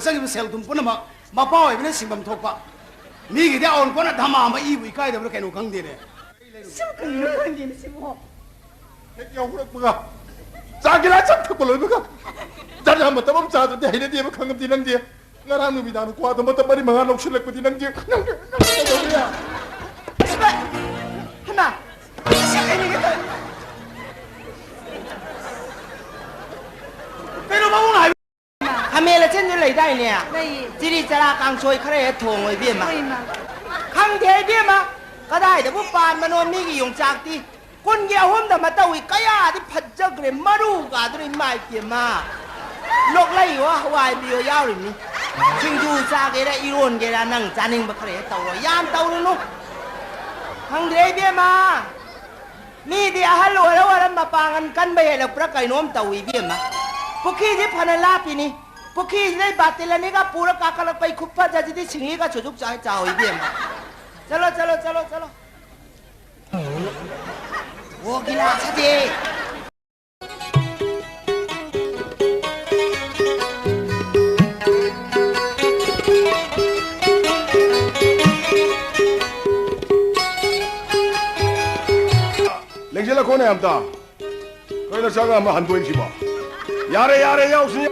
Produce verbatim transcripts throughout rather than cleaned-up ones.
ꯆꯪꯉꯤꯕ ꯁꯦꯜ ꯊꯨꯝ ꯄꯨꯝꯅꯃꯛ ꯃꯄꯥ ꯑꯣꯏꯕꯅ ꯁꯤꯟꯐꯝ ꯊꯣꯛꯄ꯫ ꯃꯤꯒꯤꯗꯤ ꯑꯑꯣꯟꯄꯣꯠꯅ ꯙꯃꯥ ꯑꯃ ꯏꯕꯨ ꯏꯀꯥꯏꯗꯕ꯭ꯔꯥ ꯀꯩꯅꯣ ꯈꯪꯗꯦꯅꯦ꯫ ꯁꯤꯕꯨ ꯀꯩꯅꯣ ꯈꯪꯗꯦꯅꯦ ꯁꯤꯕꯨ꯫ ꯍꯦꯛ ꯌꯥꯍꯧꯔꯛꯄꯒ ꯆꯥ ꯒꯤꯂꯥꯁ ꯑꯃ ꯊꯛꯄ ꯂꯣꯏꯕꯒ ꯆꯥ ꯃꯇꯝ ꯑꯃ ꯆꯥꯗ꯭ꯔꯗꯤ ꯍꯩꯅꯗꯦꯕ ꯈꯪꯉꯝꯗꯦ ꯅꯪꯗꯤ꯫ ꯉꯔꯥꯡ ꯅꯨꯃꯤꯗꯥꯡ ꯀ꯭ꯋꯥꯗꯣ ꯃꯇꯝ ꯃꯔꯤ ꯃꯉꯥ ꯂꯧꯁꯤꯜꯂꯛꯄꯗꯤ ꯅꯪꯗꯤ, ꯅꯪꯗꯤ, ꯅꯪꯗꯤ ꯀꯩꯗꯧꯕ ꯌꯥ? ꯍꯩꯃꯥ! ꯑꯁꯤ ꯀꯩꯅꯣ ꯇꯧ-, ꯀꯩꯅꯣ ꯃꯑꯣꯡ ꯍꯥꯏ-, ꯈꯥꯃꯦꯟ ꯑꯁꯤꯟꯁꯨ ꯂꯩꯗꯥꯏꯅꯦ? ꯂꯩꯌꯦ꯫ ꯆꯤꯔꯤ ꯆꯔꯥ ꯀꯥꯡꯁꯣꯏ ꯈꯔ ꯍꯦꯛ ꯊꯣꯡꯉꯣ ꯏꯕꯦꯝꯃ꯫ ꯍꯣꯏ, ꯏꯃꯥ꯫ ꯈꯪꯗꯦ ꯏꯕꯦꯝꯃ, ꯀꯗꯥꯏꯗꯕꯨ ꯄꯥꯟꯕꯅꯣ ꯃꯤꯒꯤ ꯌꯣꯡꯆꯥꯛꯇꯤ꯫ ꯀꯨꯟꯒꯤ ꯑꯍꯨꯝꯗ ꯃꯇꯧꯏ ꯀꯌꯥꯗꯤ ꯐꯖꯈ꯭ꯔꯦ, ꯃꯔꯨꯒꯗꯨꯅ ꯏꯃꯥ ꯏꯄꯦꯝꯃ꯫ ꯂꯣꯛꯂꯩꯌꯣ, ꯍꯋꯥꯏꯕꯤꯌꯣ ꯌꯥꯎꯔꯤꯕꯅꯤ꯫ ꯁꯤꯡꯖꯨ ꯆꯥꯒꯦꯔꯥ, ꯏꯔꯣꯟꯒꯦꯔꯥ, ꯅꯪ ꯆꯥꯅꯤꯡꯕ ꯈꯔ ꯍꯦꯛ ꯇꯧꯔꯣ, ꯌꯥꯝ ꯇꯧꯔꯨꯅꯨ꯫ ꯈꯪꯗ꯭ꯔꯦ ꯏꯕꯦꯝꯃ, ꯃꯤꯗꯤ ꯑꯍꯜ ꯑꯣꯏꯔ ꯑꯣꯏꯔ ꯃꯄꯥꯡꯒꯜ ꯀꯟꯕ ꯍꯦꯜꯂꯛꯄ꯭ꯔꯥ ꯀꯩꯅꯣꯝ ꯇꯧꯏ ꯏꯕꯦꯝꯃ꯫ ꯄꯨꯈ꯭ꯔꯤꯁꯦ ꯐꯅ ꯂꯥꯞꯄꯤꯅꯤ, ꯄꯨꯈ꯭ꯔꯤꯁꯤꯗꯩ ꯕꯥꯇꯤꯜ ꯑꯅꯤꯒ ꯄꯨꯔ ꯀꯥꯈꯠꯂꯛꯄꯩ ꯈꯨꯐꯖꯁꯤꯗꯤ ꯁꯤꯡꯂꯤꯒ ꯁꯨꯖꯨꯛ ꯆꯥꯏ ꯆꯥꯎꯏ ꯏꯕꯦꯝꯃ꯫ ꯆꯠꯂꯣ, ꯆꯠꯂꯣ, ꯆꯠꯂꯣ, ꯆꯠꯂꯣ꯫ ꯑꯣ, ꯒꯤꯂꯥꯁ ꯑꯗꯤ꯫ ꯂꯦꯡꯁꯤꯜꯂꯛꯈꯣꯅꯦ ꯑꯝꯇ꯫ ꯀꯩꯅꯣ ꯆꯪꯉ ꯑꯃ ꯍꯟꯗꯣꯛꯏꯁꯤꯕꯣ? ꯌꯥꯔꯦ, ꯌꯥꯔꯦ, ꯌꯥꯎꯁꯤ꯫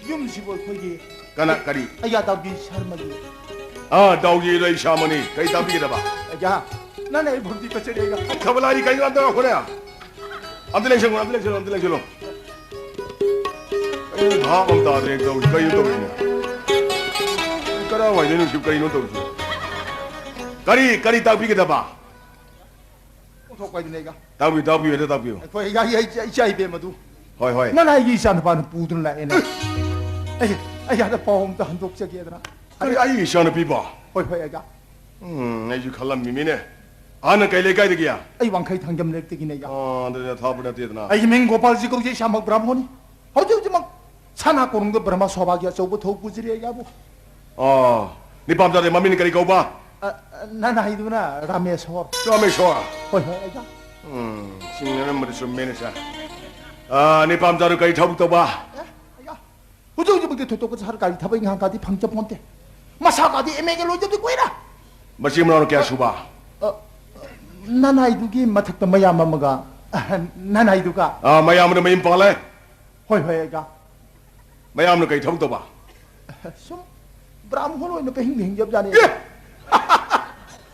ꯌꯨꯝꯁꯤꯕꯨ ꯑꯩꯈꯣꯏꯒꯤ ꯀꯅꯥ, ꯀꯔꯤ? ꯑꯩꯌꯥ, ꯗꯥꯎꯒꯤ ꯁꯔꯃꯒꯤ꯫ ꯑꯥ, ꯗꯥꯎꯒꯤ ꯂꯩ ꯁꯥꯃꯅꯤ꯫ ꯀꯔꯤ ꯇꯥꯛꯄꯤꯒꯗꯕ? ꯑꯩꯌꯥ, ꯅꯪꯅ ꯑꯩ ꯐꯝꯗꯤ ꯀꯠꯆꯔꯤ, ꯑꯩꯌꯥ꯫ ꯊꯕꯂꯥꯗꯤ ꯀꯩꯅꯣ ꯑꯝꯇ ꯉꯥꯏꯈꯣꯅꯦ꯫ ꯑꯝꯇ ꯂꯦꯡꯁꯤꯜꯂꯣ, ꯑꯝꯇ ꯂꯦꯡꯁꯤꯜꯂꯣ, ꯑꯝꯇ ꯂꯦꯡꯁꯤꯜꯂꯣ꯫ ꯑꯩ ꯚꯥꯞ ꯑꯃ ꯇꯥꯗ꯭ꯔꯦ ꯇꯧꯔꯤꯁꯤ, ꯀꯩꯅꯣ ꯇꯧꯔꯤꯁꯤꯅ? ꯀꯔꯥꯏꯋꯥꯏꯗꯩꯅꯣ ꯁꯤ, ꯀꯩꯅꯣ ꯇꯧꯔꯤꯁꯤ? ꯀꯔꯤ, ꯀꯔꯤ ꯇꯥꯛꯄꯤꯒꯗꯕ? ꯑꯣꯟꯊꯣꯛꯄ ꯍꯥꯏꯗꯨꯅꯦ ꯑꯩꯒ꯫ ꯇꯥꯛꯄꯤꯌꯨ, ꯇꯥꯛꯄꯤꯌꯨ, ꯍꯦꯛꯇ ꯇꯥꯛꯄꯤꯌꯨ꯫ ꯑꯩꯈꯣꯏ ꯑꯩꯒ, ꯑꯩ, ꯑꯩ, ꯏꯆꯥ ꯏꯕꯦꯝ ꯑꯗꯨ꯫ ꯍꯣꯏ, ꯍꯣꯏ꯫ ꯅꯪꯅ ꯑꯩꯒꯤ ꯏꯆꯥ ꯅꯨꯄꯥꯅ ꯄꯨꯗꯨꯅ ꯂꯥꯛꯑꯦꯅꯦ꯫ ꯑꯩ, ꯑꯩ ꯑꯗ ꯄꯥꯎ ꯑꯝꯇ ꯍꯟꯗꯣꯛꯆꯒꯦꯗꯅ꯫ ꯀꯔꯤ, ꯑꯩꯒꯤ ꯏꯆꯥ ꯅꯨꯄꯤꯕꯣ? ꯍꯣꯏ, ꯍꯣꯏ, ꯑꯩꯒ꯫ ꯎꯝ, ꯑꯩꯁꯨ ꯈꯜꯂꯝꯃꯤꯃꯤꯅꯦ꯫ ꯍꯥꯟꯅ ꯀꯩ ꯂꯩꯀꯥꯏꯗꯒꯤ? ꯑꯩ ꯋꯥꯡꯈꯩ ꯊꯥꯡꯖꯝ ꯂꯩꯔꯛꯇꯒꯤꯅꯦ, ꯑꯩꯒ꯫ ꯑꯥ, ꯑꯗꯨꯗꯤ ꯊꯥꯞꯄ ꯅꯠꯇꯦꯗꯅ꯫ ꯑꯩꯒꯤ ꯃꯤꯡ ꯒꯣꯄꯥꯜꯖꯤ ꯀꯧꯖꯩ, ꯏꯁꯥꯃꯛ ꯕ꯭ꯔꯥꯍꯃꯣꯟꯅꯤ꯫ ꯍꯧꯖꯤꯛ ꯍꯧꯖꯤꯛꯃꯛ ꯁꯅꯥ ꯀꯣꯅꯨꯡꯗ ꯕ꯭ꯔꯍꯃ ꯁꯣꯚꯥꯒꯤ ꯑꯆꯧꯕ ꯊꯧ ꯄꯨꯖꯔꯤ ꯑꯩꯒꯕꯨ꯫ ꯑꯣ, ꯅꯤꯄꯥꯝ ꯆꯥꯗꯦ, ꯃꯃꯤꯡ ꯀꯔꯤ ꯀꯧꯕ? ꯑ, ꯑ, ꯅꯪꯅ ꯍꯥꯏꯗꯨꯅ ꯔꯥꯃꯦꯁꯣꯔ꯫ ꯔꯥꯃꯦꯁꯣꯔ? ꯍꯣꯏ, ꯍꯣꯏ, ꯑꯩꯒ꯫ ꯎꯝ, ꯆꯤꯡꯅꯔꯝꯕꯗꯤ ꯆꯨꯝꯃꯦꯅꯦ, ꯁꯥꯔ꯫ ꯑꯥ, ꯅꯤꯄꯥꯝꯆꯥꯗꯨ ꯀꯔꯤ ꯊꯕꯛ ꯇꯧꯕ? ꯑꯦ, ꯑꯌꯥ꯫ ꯍꯧꯖꯤꯛ ꯍꯧꯖꯤꯛꯃꯛꯇꯤ ꯊꯣꯏꯗꯣꯛꯄ ꯁꯔꯀꯥꯔꯒꯤ ꯊꯕꯛ ꯏꯪꯈꯥꯡ ꯀꯥꯗꯤ ꯐꯪꯖꯄꯣꯟꯇꯦ꯫ ꯃꯁꯥ ꯀꯥꯗꯤ ꯑꯦꯝ ꯑꯦꯒ ꯂꯣꯏꯖꯕꯗꯤ ꯀꯨꯏꯔꯦ꯫ ꯃꯆꯤꯟ ꯃꯅꯥꯎꯅ ꯀꯌꯥ ꯁꯨꯕ? ꯑ, ꯅꯅꯥꯏꯗꯨꯒꯤ ꯃꯊꯛꯇ ꯃꯌꯥꯝ ꯑꯃꯒ, ꯑ, ꯅꯅꯥꯏꯗꯨꯒ꯫ ꯑꯥ, ꯃꯌꯥꯝ ꯑꯃꯅ ꯃꯌꯨꯝ ꯄꯥꯜꯂꯦ꯫ ꯍꯣꯏ, ꯍꯣꯏ, ꯑꯩꯒ꯫ ꯃꯌꯥꯝꯅ ꯀꯩ ꯊꯕꯛ ꯇꯧꯕ? ꯁꯨꯝ ꯕ꯭ꯔꯥꯝꯍꯣꯟ ꯑꯣꯏꯅ ꯄꯪꯍꯤꯡꯗ ꯍꯤꯡꯖꯕꯖꯥꯠꯅꯤ꯫ ꯑꯦ!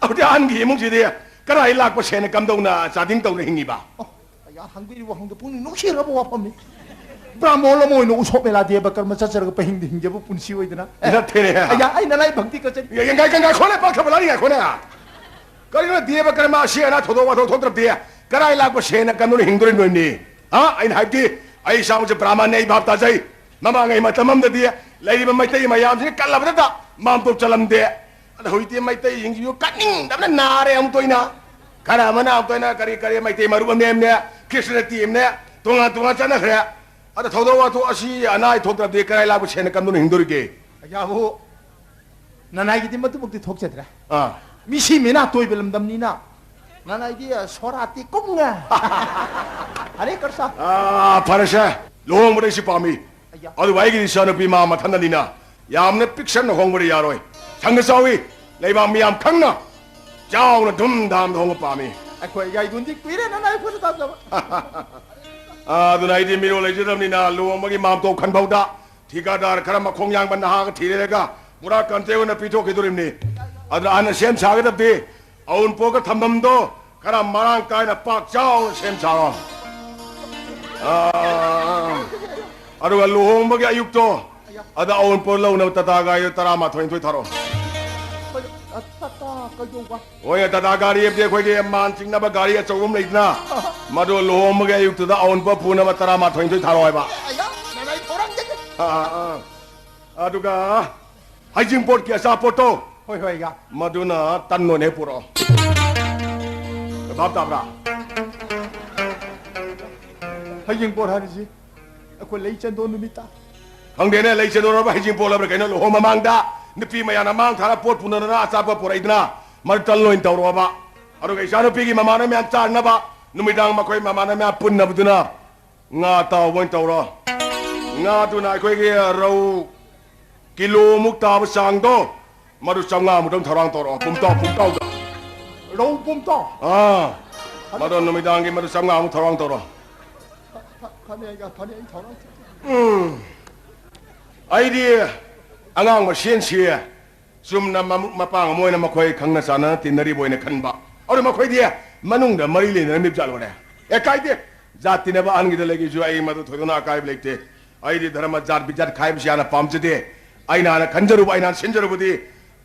ꯑꯗꯨꯗꯤ ꯑꯍꯟꯒꯤ ꯏꯃꯨꯡꯁꯤꯗꯤ ꯀꯗꯥꯏ ꯂꯥꯛꯄ ꯁꯦꯟꯅ ꯀꯝꯗꯧꯅ ꯆꯥꯗꯤꯡ ꯇꯧꯅ ꯍꯤꯡꯉꯤꯕ? ꯑꯣ, ꯑꯌꯥ, ꯍꯪꯕꯤꯔꯤꯕ ꯋꯥꯍꯪꯗꯣ ꯄꯨꯛꯅꯤꯡ ꯅꯨꯡꯁꯤꯔꯕ ꯋꯥꯐꯝꯅꯤ꯫ ꯕ꯭ꯔꯥꯝꯍꯣꯟ ꯑꯃ ꯑꯣꯏꯅ ꯎꯁꯣꯞ ꯃꯦꯂꯥ ꯗꯦꯕ ꯀꯔꯃ ꯆꯠꯆꯔꯒ ꯄꯪꯍꯤꯡꯗ ꯍꯤꯡꯖꯕ ꯄꯨꯟꯁꯤ ꯑꯣꯏꯗꯅ꯫ ꯅꯠꯇꯦꯅꯦ꯫ ꯑꯌꯥ, ꯑꯩ ꯅꯅꯥꯏ ꯚꯛꯇꯤ ꯀꯠꯆꯔꯤ꯫ ꯌꯥ, ꯌꯥ, ꯉꯥꯏ-, ꯉꯥꯏ-, ꯉꯥꯏꯈꯣꯅꯦ, ꯄꯥꯛꯊꯕ ꯂꯥꯏꯔꯤ, ꯉꯥꯏꯈꯣꯅꯦ꯫ ꯀꯔꯤꯒꯤꯅꯣ ꯗꯦꯕ ꯀꯔꯃ ꯑꯁꯤ ꯑꯅꯥ ꯊꯧꯗꯣꯛ ꯋꯥꯊꯣꯛ ꯊꯣꯛꯇ꯭ꯔꯕꯗꯤ ꯀꯗꯥꯏ ꯂꯥꯛꯄ ꯁꯦꯟꯅ ꯀꯝꯗꯧꯅ ꯍꯤꯡꯗꯣꯔꯤꯅꯣ ꯅꯣꯏꯅꯤ? ꯍꯥ? ꯑꯩꯅ ꯍꯥꯏꯕꯗꯤ ꯑꯩ ꯏꯁꯥꯃꯛꯁꯦ ꯕ꯭ꯔꯥꯍꯃꯟꯅꯦ, ꯑꯩ ꯚꯥꯞ ꯇꯥꯖꯩ꯫ ꯃꯃꯥꯡꯉꯩ ꯃꯇꯝ ꯑꯃꯗꯗꯤ ꯂꯩꯔꯤꯕ ꯃꯩꯇꯩ ꯃꯌꯥꯝꯁꯤꯅ ꯀꯜꯂꯕꯗꯇ ꯃꯥꯝꯇꯣꯞ ꯆꯠꯂꯝꯗꯦ꯫ ꯑꯗ ꯍꯧꯖꯤꯛꯇꯤ ꯃꯩꯇꯩꯁꯤꯡꯁꯤꯁꯨ ꯀꯠꯅꯤꯡꯗꯕꯅ ꯅꯥꯔꯦ ꯑꯃꯨꯛꯇ ꯑꯣꯏꯅ꯫ ꯈꯔ ꯑꯃꯅ ꯑꯃꯨꯛꯇ ꯑꯣꯏꯅ ꯀꯔꯤ ꯀꯔꯤ ꯃꯩꯇꯩ ꯃꯔꯨꯞ ꯑꯃꯅꯦ ꯑꯃꯅꯦ, ꯈ꯭ꯔꯤꯁꯅ ꯇꯤ ꯑꯃꯅꯦ, ꯇꯣꯉꯥꯟ ꯇꯣꯉꯥꯟ ꯆꯠꯅꯈ꯭ꯔꯦ꯫ ꯑꯗ ꯊꯧꯗꯣꯛ ꯋꯥꯊꯣꯛ ꯑꯁꯤ ꯑꯅꯥ ꯑꯌꯦꯛ ꯊꯣꯛꯇ꯭ꯔꯕꯗꯤ ꯀꯗꯥꯏ ꯂꯥꯛꯄ ꯁꯦꯟꯅ ꯀꯝꯗꯧꯅ ꯍꯤꯡꯗꯣꯔꯤꯒꯦ? ꯑꯌꯥꯕꯨ, ꯅꯅꯥꯏꯒꯤꯗꯤ ꯃꯗꯨꯃꯛꯇꯤ ꯊꯣꯛꯆꯗ꯭ꯔꯦ꯫ ꯑꯥ꯫ ꯃꯤꯁꯤ ꯃꯤꯅꯥ ꯇꯣꯏꯕ ꯂꯝꯗꯝꯅꯤꯅ ꯅꯅꯥꯏꯗꯤ, ꯑ, ꯁꯣꯔꯥꯇꯤ ꯀꯨꯝꯉꯦ꯫ ꯍꯔꯦ ꯀꯔꯁꯥ꯫ ꯑꯥ, ꯐꯔꯦꯁꯦ꯫ ꯂꯨꯍꯣꯡꯕꯗ ꯑꯩꯁꯨ ꯄꯥꯝꯃꯤ꯫ ꯑꯌꯥ꯫ ꯑꯗꯨꯕꯨ ꯑꯩꯒꯤ ꯏꯆꯥꯅꯨꯄꯤ ꯃꯥ ꯃꯊꯟꯗꯅꯤꯅ ꯌꯥꯝꯅ ꯄꯤꯛꯁꯟꯅ ꯍꯣꯡꯕꯗꯤ ꯌꯥꯔꯣꯏ꯫ ꯁꯪꯒ ꯆꯥꯎꯏ, ꯂꯩꯕꯥꯛ ꯃꯤꯌꯥꯝ ꯈꯪꯅ ꯆꯥꯎꯅ ꯙꯨꯝ ꯙꯥꯝꯗ ꯍꯣꯡꯕ ꯄꯥꯝꯃꯤ꯫ ꯑꯩꯈꯣꯏ ꯌꯥꯏꯕꯨꯟꯗꯤ ꯀꯨꯏꯔꯦ ꯅꯅꯥꯏ ꯐꯖ ꯇꯥꯖꯕ꯫ ꯑꯥ, ꯑꯗꯨꯅ ꯑꯩꯗꯤ ꯃꯤꯔꯣꯜ ꯂꯩꯖꯗꯕꯅꯤꯅ ꯂꯨꯍꯣꯡꯕꯒꯤ ꯃꯥꯝꯇꯣꯞ ꯈꯟꯐꯧꯗ ꯊꯤꯀꯥꯗꯥꯔ ꯈꯔ ꯃꯈꯣꯡ ꯌꯥꯡꯕ ꯅꯍꯥꯒ ꯊꯤꯔꯦꯔꯒ ꯄꯨꯔꯥ ꯀꯟꯇꯦꯛ ꯑꯣꯏꯅ ꯄꯤꯊꯣꯛꯈꯤꯗꯣꯔꯤꯕꯅꯤ꯫ ꯑꯗꯨꯅ ꯑꯍꯟꯅ ꯁꯦꯝ ꯁꯥꯒꯗꯕꯗꯤ ꯑꯎꯟꯄꯣꯠꯀ ꯊꯝꯐꯝꯗꯣ ꯈꯔ ꯃꯔꯥꯡ ꯀꯥꯏꯅ ꯄꯥꯛ ꯆꯥꯎꯅ ꯁꯦꯝ ꯁꯥꯔꯣ꯫ ꯑꯥ, ꯑꯗꯨꯒ ꯂꯨꯍꯣꯡꯕꯒꯤ ꯑꯌꯨꯛꯇꯣ ꯑꯗ ꯑꯎꯟꯄꯣꯠ ꯂꯧꯅꯕ ꯇꯥꯇꯥ ꯒꯥꯔꯤꯗꯣ ꯇꯔꯥꯃꯥꯊꯣꯏ ꯅꯤꯊꯣꯏ ꯊꯥꯔꯛꯑꯣ꯫ ꯇꯥꯇꯥ ꯀꯩꯗꯧꯕ? ꯍꯣꯏ, ꯇꯥꯇꯥ ꯒꯥꯔꯤ ꯍꯥꯏꯕꯗꯤ ꯑꯩꯈꯣꯏꯒꯤ ꯃꯥꯟ ꯆꯤꯡꯅꯕ ꯒꯥꯔꯤ ꯑꯆꯧꯕ ꯑꯃ ꯂꯩꯗꯅ, ꯃꯗꯨ ꯂꯨꯍꯣꯡꯕꯒꯤ ꯑꯌꯨꯛꯇꯨꯗ ꯑꯎꯟꯄꯣꯠ ꯄꯨꯅꯕ ꯇꯔꯥꯃꯥꯊꯣꯏ ꯅꯤꯊꯣꯏ ꯊꯥꯔꯛꯑꯣ ꯍꯥꯏꯕ꯫ ꯑꯌꯥ, ꯅꯅꯥꯏ ꯊꯧꯔꯥꯡꯖꯒꯦ꯫ ꯑꯥ, ꯑꯥ, ꯑꯥ꯫ ꯑꯗꯨꯒ ꯍꯩꯖꯤꯡꯄꯣꯠꯀꯤ ꯑꯆꯥꯄꯣꯠꯇꯣ, ꯍꯣꯏ, ꯍꯣꯏ, ꯑꯌꯥ꯫ ꯃꯗꯨꯅ ꯇꯟ ꯑꯣꯏꯅ ꯍꯦꯛ ꯄꯨꯔꯛꯑꯣ꯫ ꯚꯥꯞ ꯇꯥꯕ꯭ꯔꯥ? ꯍꯩꯖꯤꯡꯄꯣꯠ ꯍꯥꯏꯔꯤꯁꯤ ꯑꯩꯈꯣꯏ ꯂꯩ ꯆꯦꯟꯗꯣꯟ ꯅꯨꯃꯤꯠꯇ꯫ ꯈꯪꯗꯦꯅꯦ, ꯂꯩ ꯆꯦꯟꯗꯣꯟ ꯍꯥꯏꯕ꯭ꯔꯥ, ꯍꯩꯖꯤꯡꯄꯣꯠ ꯍꯥꯏꯕ꯭ꯔꯥ ꯀꯩꯅꯣ, ꯂꯨꯍꯣꯡ ꯃꯃꯥꯡꯗ ꯅꯨꯄꯤ ꯃꯌꯥꯝꯅ ꯃꯥꯡ ꯊꯥꯔ ꯄꯣꯠ ꯄꯨꯅꯗꯅ ꯑꯆꯥꯄꯣꯠ ꯄꯨꯔꯛꯏꯗꯅ, ꯃꯗꯨ ꯇꯟ ꯑꯣꯏꯅ ꯇꯧꯔꯛꯑꯣꯕ꯫ ꯑꯗꯨꯒ ꯏꯆꯥꯅꯨꯄꯤꯒꯤ ꯃꯃꯥꯟꯅꯕ ꯃꯌꯥꯝ ꯆꯥꯅꯕ, ꯅꯨꯃꯤꯗꯥꯡ ꯃꯈꯣꯏ ꯃꯃꯥꯟꯅꯕ ꯃꯌꯥꯝ ꯄꯨꯟꯅꯕꯗꯨꯅ ꯉꯥ ꯑꯇꯥꯎꯕ ꯑꯣꯏꯅ ꯇꯧꯔꯣ꯫ ꯉꯥꯗꯨꯅ ꯑꯩꯈꯣꯏꯒꯤ ꯔꯧ ꯀꯤꯂꯣꯃꯨꯛ ꯇꯥꯕ ꯆꯥꯡꯗꯣ, ꯃꯗꯨ ꯆꯥꯝꯃꯉꯥꯃꯨꯛꯇꯪ ꯊꯧꯔꯥꯡ ꯇꯧꯔꯛꯑꯣ, ꯄꯨꯝꯇꯥꯎ ꯄꯨꯝꯇꯥꯎꯗ꯫ ꯔꯧ ꯄꯨꯝꯇꯥꯎ? ꯑꯥ, ꯐꯅꯤ꯫ ꯃꯗꯨ ꯅꯨꯃꯤꯗꯥꯡꯒꯤ ꯃꯗꯨ ꯆꯥꯝꯃꯉꯥꯃꯨꯛ ꯊꯧꯔꯥꯡ ꯇꯧꯔꯣ꯫ ꯐ-, ꯐ-, ꯐꯅꯤ, ꯑꯩꯒ ꯐꯅꯤ, ꯑꯩ ꯊꯧꯔꯥꯡ ꯇꯧꯒꯦ꯫ ꯎꯝ, ꯑꯩꯗꯤ ꯑꯉꯥꯡ ꯃꯁꯦꯟꯁꯤ ꯆꯨꯝꯅ ꯃꯃꯨꯛ ꯃꯄꯥꯡ ꯑꯃ ꯑꯣꯏꯅ ꯃꯈꯣꯏ ꯈꯪꯅ ꯆꯥꯟꯅꯅ ꯇꯤꯟꯅꯔꯤꯕ ꯑꯣꯏꯅ ꯈꯟꯕ꯫ ꯑꯗꯨ ꯃꯈꯣꯏꯗꯤ ꯃꯅꯨꯡꯗ ꯃꯔꯤ ꯂꯩꯅꯔꯝꯃꯤꯕ ꯖꯥꯠꯂꯣꯅꯦ? ꯑꯦ, ꯀꯥꯏꯗꯦ, ꯖꯥꯠ ꯇꯤꯟꯅꯕ ꯑꯍꯟꯒꯤꯗ ꯂꯩꯒꯤꯁꯨ ꯑꯩ ꯃꯗꯨ ꯊꯣꯏꯗꯣꯛꯅ ꯑꯀꯥꯏꯕ ꯂꯩꯇꯦ꯫ ꯑꯩꯗꯤ ꯙꯔꯃ ꯖꯥꯠ ꯕꯤꯖꯥꯠ ꯈꯥꯏꯕꯁꯤ ꯍꯥꯟꯅ ꯄꯥꯝꯖꯗꯦ꯫ ꯑꯩꯅ ꯍꯥꯟꯅ ꯈꯟꯖꯔꯨꯕ, ꯑꯩꯅ ꯍꯥꯟꯅ ꯁꯤꯟꯖꯔꯨꯕꯗꯤ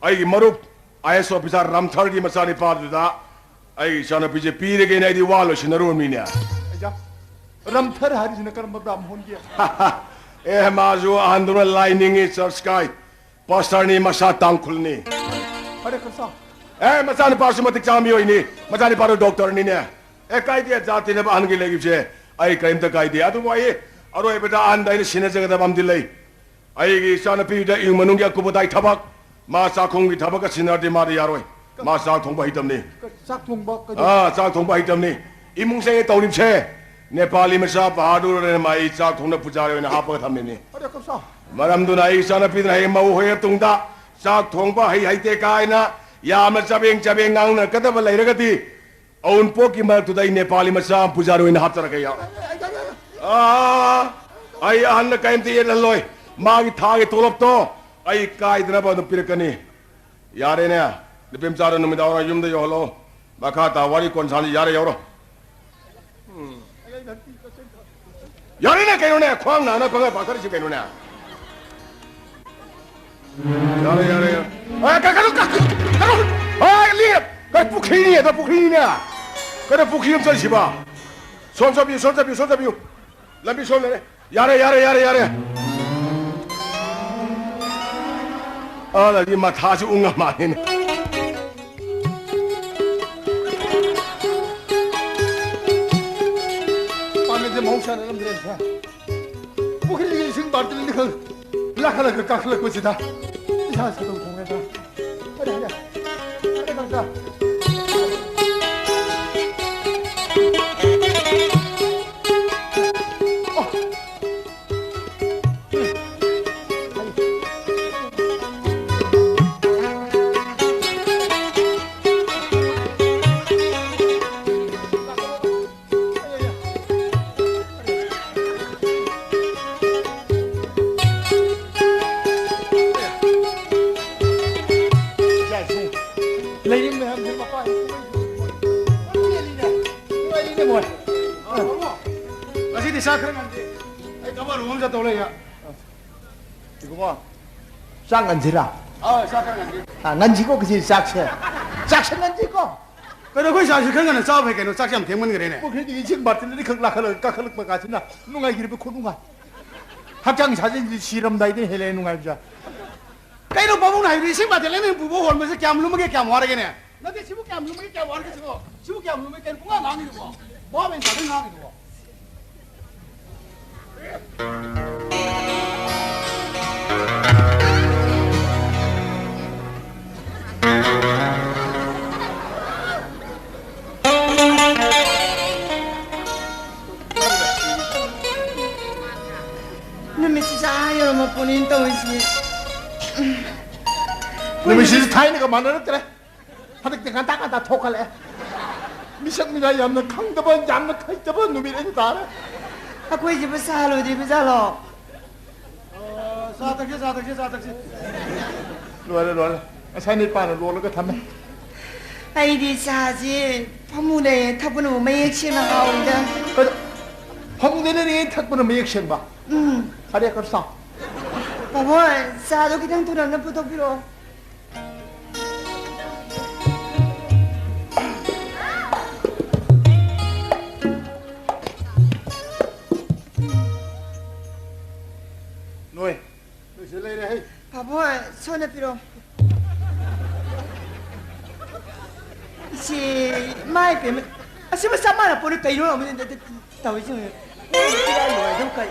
ꯑꯩꯒꯤ ꯃꯔꯨꯞ ꯑꯥꯏ ꯑꯦꯁ ꯑꯣꯐꯤꯁꯥꯔ ꯔꯥꯝꯊꯔꯒꯤ ꯃꯆꯥꯅꯤꯄꯥꯗꯨꯗ ꯑꯩꯒꯤ ꯏꯆꯥꯅꯨꯄꯤꯁꯦ ꯄꯤꯔꯒꯦꯅ ꯑꯩꯗꯤ ꯋꯥ ꯂꯣꯏꯁꯤꯟꯅꯔꯨꯔꯃꯤꯅꯦ꯫ ꯑꯩꯌꯥ, ꯔꯥꯝꯊꯔ ꯍꯥꯏꯔꯤꯁꯤꯅ ꯀꯔꯝꯕ ꯕ꯭ꯔꯥꯝꯍꯣꯟꯒꯤ? ꯑꯦ, ꯃꯥꯁꯨ ꯑꯍꯟꯗꯨꯅ ꯂꯥꯏ ꯅꯤꯡꯉꯤ, ꯆꯔꯆ ꯀꯥꯏ, ꯄꯥꯁꯇꯔꯅꯤ, ꯃꯁꯥ ꯇꯥꯡꯈꯨꯜꯅꯤ꯫ ꯐꯔꯦ, ꯈꯔ ꯆꯥꯎ꯫ ꯑꯦ, ꯃꯆꯥꯅꯨꯄꯥꯁꯨ ꯃꯇꯤꯛ ꯆꯥꯕ ꯃꯤꯑꯣꯏꯅꯤ, ꯃꯆꯥꯅꯤꯄꯥꯗꯨ ꯗꯣꯛꯇꯔꯅꯤꯅꯦ꯫ ꯑꯦ, ꯀꯥꯏꯗꯦ, ꯖꯥꯠ ꯇꯤꯟꯅꯕ ꯑꯍꯟꯒꯤ ꯂꯩꯈꯤꯕꯁꯦ ꯑꯩ ꯀꯔꯤꯝꯇ ꯀꯥꯏꯗꯦ꯫ ꯑꯗꯨꯕꯨ ꯑꯩ ꯑꯔꯣꯏꯕꯗ ꯑꯍꯟꯗ ꯑꯩꯅ ꯁꯤꯟꯅꯖꯒꯗꯕ ꯑꯃꯗꯤ ꯂꯩ꯫ ꯑꯩꯒꯤ ꯏꯆꯥꯅꯨꯄꯤꯗ ꯏꯃꯨꯡ ꯃꯅꯨꯡꯒꯤ ꯑꯀꯨꯞ ꯑꯇꯥꯏ ꯊꯕꯛ, ꯃꯥ ꯆꯥꯛꯈꯨꯝꯒꯤ ꯊꯕꯛꯀ ꯁꯤꯟꯅꯔꯗꯤ ꯃꯥꯗꯤ ꯌꯥꯔꯣꯏ꯫ ꯃꯥ ꯆꯥꯛ ꯊꯣꯡꯕ ꯍꯩꯇꯕꯅꯤ꯫ ꯆꯥꯛ ꯊꯣꯡꯕ ꯀꯩꯗꯧ- ꯑꯥ, ꯆꯥꯛ ꯊꯣꯡꯕ ꯍꯩꯇꯕꯅꯤ꯫ ꯏꯃꯨꯡꯁꯦ ꯇꯧꯔꯤꯕꯁꯦ, ꯅꯦꯄꯥꯂꯤ ꯃꯆꯥ ꯕꯍꯥꯗꯨꯔꯅ ꯃꯥ ꯑꯩ ꯆꯥꯛ ꯊꯣꯡꯅ ꯄꯨꯖꯥꯔꯤ ꯑꯣꯏꯅ ꯍꯥꯞꯄꯒ ꯊꯝꯃꯤꯅꯤ꯫ ꯑꯔꯦ, ꯀꯞꯁꯥ꯫ ꯃꯔꯝꯗꯨꯅ ꯑꯩ ꯏꯆꯥꯅꯨꯄꯤꯗꯨꯅ ꯍꯌꯦꯡ ꯃꯧ ꯍꯣꯏꯔ ꯇꯨꯡꯗ ꯆꯥꯛ ꯊꯣꯡꯕ ꯍꯩ ꯍꯩꯇꯦ ꯀꯥꯏꯅ ꯌꯥꯝꯅ ꯆꯕꯦꯡ ꯆꯕꯦꯡ ꯉꯥꯡꯅꯔꯛꯀꯗꯕ ꯂꯩꯔꯒꯗꯤ, ꯑꯎꯟꯄꯣꯛꯀꯤ ꯃꯔꯛꯇꯨꯗ ꯑꯩ ꯅꯦꯄꯥꯂꯤ ꯃꯆꯥ ꯑꯃ ꯄꯨꯖꯥꯔꯤ ꯑꯣꯏꯅ ꯍꯥꯞꯆꯔꯛꯀꯦ, ꯌꯥ꯫ ꯑꯥ, ꯑꯩ ꯑꯍꯟꯅ ꯀꯔꯤꯝꯇ ꯌꯦꯠꯍꯜꯂꯣꯏ꯫ ꯃꯥꯒꯤ ꯊꯥꯒꯤ ꯇꯣꯂꯣꯞꯇꯣ ꯑꯩ ꯀꯥꯏꯗꯅꯕ ꯑꯗꯨꯝ ꯄꯤꯔꯛꯀꯅꯤ꯫ ꯌꯥꯔꯦꯅꯦ, ꯅꯨꯄꯤ ꯃꯆꯥꯗꯣ ꯅꯨꯃꯤꯗꯥꯡ ꯋꯥꯏꯔꯝ ꯌꯨꯝꯗ ꯌꯧꯍꯜꯂꯣ꯫ ꯃꯈꯥ ꯇꯥ ꯋꯥꯔꯤ ꯀꯣꯟ ꯁꯥꯅꯤ꯫ ꯌꯥꯔꯦ, ꯌꯧꯔꯣ꯫ ꯎꯝ꯫ ꯌꯥꯔꯦꯅꯦ, ꯀꯩꯅꯣꯅꯦ, ꯈ꯭ꯋꯥꯡ ꯅꯥꯅ ꯄꯪꯒꯥꯏ ꯄꯥꯊꯔꯤꯁꯤ ꯀꯩꯅꯣꯅꯦ? ꯌꯥꯔꯦ, ꯌꯥꯔꯦ, ꯌꯥꯔꯦ꯫ ꯑꯦ, ꯀ-, ꯀꯩꯅꯣ, ꯀ-, ꯀꯩꯅꯣ, ꯑꯦ, ꯂꯦꯞ! ꯀꯩ ꯄꯨꯈ꯭ꯔꯤꯅꯤ, ꯑꯗ ꯄꯨꯈ꯭ꯔꯤꯅꯤꯅꯦ꯫ ꯀꯩꯅꯣ ꯄꯨꯈ꯭ꯔꯤ ꯑꯃ ꯆꯠꯂꯤꯁꯤꯕ? ꯁꯣꯝ ꯆꯠꯄꯤꯌꯨ, ꯁꯣꯝ ꯆꯠꯄꯤꯌꯨ, ꯁꯣꯝ ꯆꯠꯄꯤꯌꯨ꯫ ꯂꯝꯕꯤ ꯁꯣꯝ ꯂꯩꯔꯦ꯫ ꯌꯥꯔꯦ, ꯌꯥꯔꯦ, ꯌꯥꯔꯦ, ꯌꯥꯔꯦ꯫ ꯑꯗꯗꯤ ꯃꯊꯥꯁꯨ ꯎꯪꯉ ꯃꯥꯜꯂꯦꯅꯦ꯫ ꯄꯥꯝꯃꯦꯁꯦ ꯃꯍꯧꯁꯥꯅ ꯉꯝꯗ꯭ꯔꯦ꯫ ꯄꯨꯈ꯭ꯔꯤꯒꯤ ꯏꯁꯤꯡ ꯕꯥꯔꯇꯤꯟ ꯑꯅꯤꯈꯛ ꯂꯥꯛꯈꯠꯂꯒ ꯀꯥꯈꯠꯂꯛꯄꯁꯤꯗ ꯏꯁꯥ ꯁꯥꯗꯣꯡ ꯊꯣꯡꯉꯦꯗ꯫ ꯐꯔꯦ, ꯐꯔꯦ꯫ ꯐꯔꯦ, ꯐꯔꯦ꯫ ꯆꯠꯇꯧ ꯂꯩꯌꯦ꯫ ꯏꯕꯨꯡꯉꯣ, ꯆꯥꯛ ꯉꯟꯁꯤꯔꯥ? ꯑꯥ, ꯆꯥꯛ ꯈꯔ ꯉꯟꯁꯤ꯫ ꯑꯥ, ꯉꯟꯁꯤꯀꯣ, ꯀꯩꯁꯤ ꯆꯥꯛꯁꯦ꯫ ꯆꯥꯛꯁꯦ ꯉꯟꯁꯤꯀꯣ꯫ ꯀꯩꯅꯣ, ꯑꯩꯈꯣꯏ ꯆꯥꯛꯁꯤ ꯈꯔ ꯉꯟꯅ ꯆꯥꯕ ꯐꯩ ꯀꯩꯅꯣ, ꯆꯥꯛꯁꯦ ꯌꯥꯝ ꯊꯦꯡꯃꯟꯈ꯭ꯔꯦꯅꯦ꯫ ꯄꯨꯈ꯭ꯔꯤꯗꯒꯤ ꯏꯁꯤꯡ ꯕꯥꯔꯇꯤꯟ ꯑꯅꯤꯈꯛ ꯂꯥꯈꯠꯂꯒ ꯀꯥꯈꯠꯂꯛꯄ ꯀꯥꯁꯤꯅ ꯅꯨꯡꯉꯥꯏꯈ꯭ꯔꯤꯕ ꯈꯨꯅꯨꯡꯉꯥꯏ꯫ ꯍꯛꯆꯥꯡ ꯁꯥꯖꯦꯜꯁꯤ ꯁꯤꯔꯝꯗꯥꯏꯗ ꯍꯦꯜꯂꯛꯑꯦ ꯅꯨꯡꯉꯥꯏꯕꯁꯦ꯫ ꯀꯩꯅꯣ, ꯄꯥꯕꯨꯡꯅ ꯍꯥꯏꯕꯗꯤ ꯏꯁꯤꯡ ꯕꯥꯔꯇꯤꯟ ꯑꯅꯤ ꯄꯨꯕ ꯍꯣꯟꯕꯁꯦ ꯀꯌꯥꯝ ꯂꯨꯝꯃꯒꯦ, ꯀꯌꯥꯝ ꯋꯥꯔꯒꯦꯅꯦ? ꯅꯠꯇꯦ, ꯁꯤꯕꯨ ꯀꯌꯥꯝ ꯂꯨꯝꯃꯒꯦ, ꯀꯌꯥꯝ ꯋꯥꯔꯒꯦ ꯁꯤꯕꯣ? ꯁꯤꯕꯨ ꯀꯌꯥꯝ ꯂꯨꯝꯃꯒꯦ? ꯀꯩꯅꯣ ꯄꯨꯡꯉꯥꯡ ꯉꯥꯡꯉꯤꯗꯨꯕꯣ? ꯚꯥꯕ ꯃꯦꯟ ꯇꯥꯗꯦ ꯉꯥꯡꯉꯤꯗꯨꯕꯣ꯫ ꯅꯨꯃꯤꯠꯁꯤꯁꯨ ꯑꯥ ꯌꯧꯔꯝꯃ ꯄꯣꯠꯅꯤꯅ ꯇꯧꯔꯤꯁꯤ꯫ ꯅꯨꯃꯤꯠꯁꯤꯁꯨ ꯊꯥꯏꯅꯒ ꯃꯥꯟꯅꯔꯛꯇ꯭ꯔꯦ꯫ ꯍꯟꯗꯛꯇꯤ ꯉꯟꯇꯥ ꯉꯟꯇꯥ ꯊꯣꯛꯀꯠꯂꯛꯑꯦ꯫ ꯃꯤꯁꯛ ꯃꯤꯅꯥꯏ ꯌꯥꯝꯅ ꯈꯪꯗꯕ, ꯌꯥꯝꯅ ꯍꯩꯇꯕ ꯅꯨꯃꯤꯠ ꯑꯩꯅ ꯇꯥꯔꯦ꯫ ꯑꯩꯈꯣꯏꯁꯤꯕꯨ ꯁꯥ ꯂꯣꯏꯗ꯭ꯔꯤꯕ ꯖꯥꯠꯂꯣ? ꯑ, ꯆꯥ ꯊꯛꯁꯤ, ꯆꯥ ꯊꯛꯁꯤ, ꯆꯥ ꯊꯛꯁꯤ꯫ ꯂꯣꯏꯔꯦ, ꯂꯣꯏꯔꯦ꯫ ꯉꯁꯥꯏ ꯅꯣꯏ ꯄꯥꯅ ꯂꯣꯜꯂꯒ ꯊꯝꯃꯦ꯫ ꯑꯩꯗꯤ ꯆꯥꯁꯤ ꯐꯃꯨꯡꯗ ꯊꯛꯄꯅꯕꯨ ꯃꯌꯦꯛ ꯁꯦꯡꯅ ꯍꯥꯎꯋꯤꯗ꯫ ꯀꯩꯅꯣ? ꯐꯃꯨꯡꯗ ꯂꯩꯔꯤꯉꯩ ꯊꯛꯄꯅ ꯃꯌꯦꯛ ꯁꯦꯡꯕ? ꯎꯝ꯫ ꯐꯔꯦ, ꯀꯔꯁꯥ꯫ ꯄꯥꯕꯣꯏ, ꯆꯥꯗꯣ ꯈꯤꯇꯪ ꯊꯨꯅ ꯑꯝꯇ ꯄꯨꯊꯣꯛꯄꯤꯔꯛꯑꯣ꯫ ꯅꯣꯏ, ꯅꯣꯏ ꯁꯤꯗ ꯂꯩꯔꯦ, ꯍꯩ꯫ ꯄꯥꯕꯣꯏ, ꯁꯣꯝꯗ ꯄꯤꯔꯛꯑꯣ꯫ ꯏꯆꯦ, ꯏꯃꯥ ꯏꯕꯦꯝꯃ, ꯑꯁꯤꯕꯨ ꯆꯞ ꯃꯥꯟꯅ ꯄꯣꯠꯅꯤ ꯀꯩꯅꯣ? ꯇꯧꯔꯤꯁꯤꯡꯁꯦ꯫ ꯅꯣꯏ ꯄꯤꯔꯛꯑ ꯂꯣꯏꯔꯦ ꯑꯗꯨꯝ ꯀꯩ꯫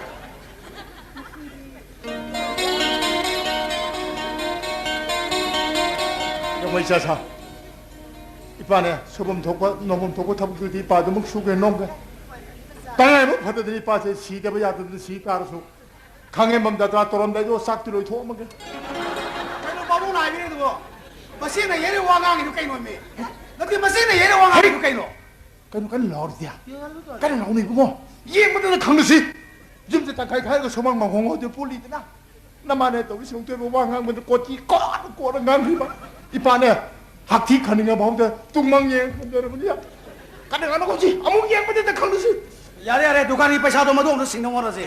ꯅꯣꯡꯃꯩ ꯆꯥ ꯁꯥ꯫ ꯏꯄꯥꯅꯦ, ꯁꯨꯐꯝ ꯊꯣꯛꯄ, ꯅꯣꯝꯐꯝ ꯊꯣꯛꯄ ꯊꯕꯛꯇꯨꯗꯤ ꯏꯄꯥ ꯑꯗꯨꯃꯛ ꯁꯨꯒꯦ ꯅꯣꯝꯒꯦ꯫ ꯇꯉꯥꯏ ꯑꯃ ꯐꯗꯗꯅ ꯏꯄꯥꯁꯦ ꯁꯤꯗꯕ ꯌꯥꯗꯗꯅ ꯁꯤ ꯇꯥꯔꯁꯨ, ꯈꯥꯡꯉꯦꯝꯕꯝ ꯖꯇ꯭ꯔꯥ ꯇꯧꯔꯝꯗꯥꯏꯗꯣ ꯆꯥꯛꯇꯤ ꯂꯣꯏꯊꯣꯛꯑꯝꯃꯒꯦ꯫ ꯀꯩꯅꯣ ꯄꯥꯕꯨꯡꯅ ꯍꯥꯏꯕꯤꯔꯤꯗꯨꯕꯣ? ꯃꯆꯦꯅ ꯌꯩꯔꯦ ꯋꯥ ꯉꯥꯡꯉꯤꯗꯨ ꯀꯩꯅꯣꯃꯤ? ꯅꯠꯇꯦ, ꯃꯆꯦꯅ ꯌꯩꯔꯦ ꯋꯥ ꯉꯥꯡꯉꯤꯗꯨ ꯀꯩꯅꯣ? ꯀꯩꯅꯣ ꯀꯟꯅ ꯂꯥꯎꯔꯤꯗꯤ? ꯀꯟꯅ ꯂꯥꯎꯅ ꯏꯕꯨꯡꯉꯣ꯫ ꯌꯦꯡꯕꯗꯨꯗ ꯈꯪꯂꯁꯤ꯫ ꯌꯨꯝꯁꯦ ꯇꯪꯈꯥꯏ ꯈꯥꯏꯔꯒ ꯁꯨꯃꯥꯡ ꯃꯥꯡꯍꯣꯡ ꯍꯧꯗꯦ ꯄꯣꯠꯂꯤꯗꯅ꯫ ꯅꯃꯥꯅ ꯇꯧꯔꯤ ꯁꯤꯃꯛꯇꯣꯏꯕ ꯋꯥ ꯉꯥꯡꯕꯗ ꯀꯣꯆꯤ ꯀꯣꯟꯅ ꯀꯣꯟꯅ ꯉꯥꯡꯈꯤꯕ꯫ ꯏꯄꯥꯅꯦ ꯍꯛꯊꯤ ꯈꯟꯅꯤꯡꯉ ꯐꯥꯎꯗ ꯇꯨꯡꯃꯪ ꯌꯦꯡ ꯈꯟꯖꯔꯕꯅꯤ꯫ ꯀꯟꯅ ꯉꯥꯡꯅ ꯀꯣꯆꯤ ꯑꯃꯨꯛ ꯌꯦꯡꯕꯗꯨꯗ ꯈꯪꯂꯁꯤ꯫ ꯌꯥꯔꯦ, ꯌꯥꯔꯦ, ꯗꯨꯀꯥꯟꯒꯤ ꯄꯩꯁꯥꯗꯣ ꯃꯗꯨ ꯑꯃꯨꯛ ꯁꯤꯡꯅ ꯍꯣꯠꯅꯁꯤ꯫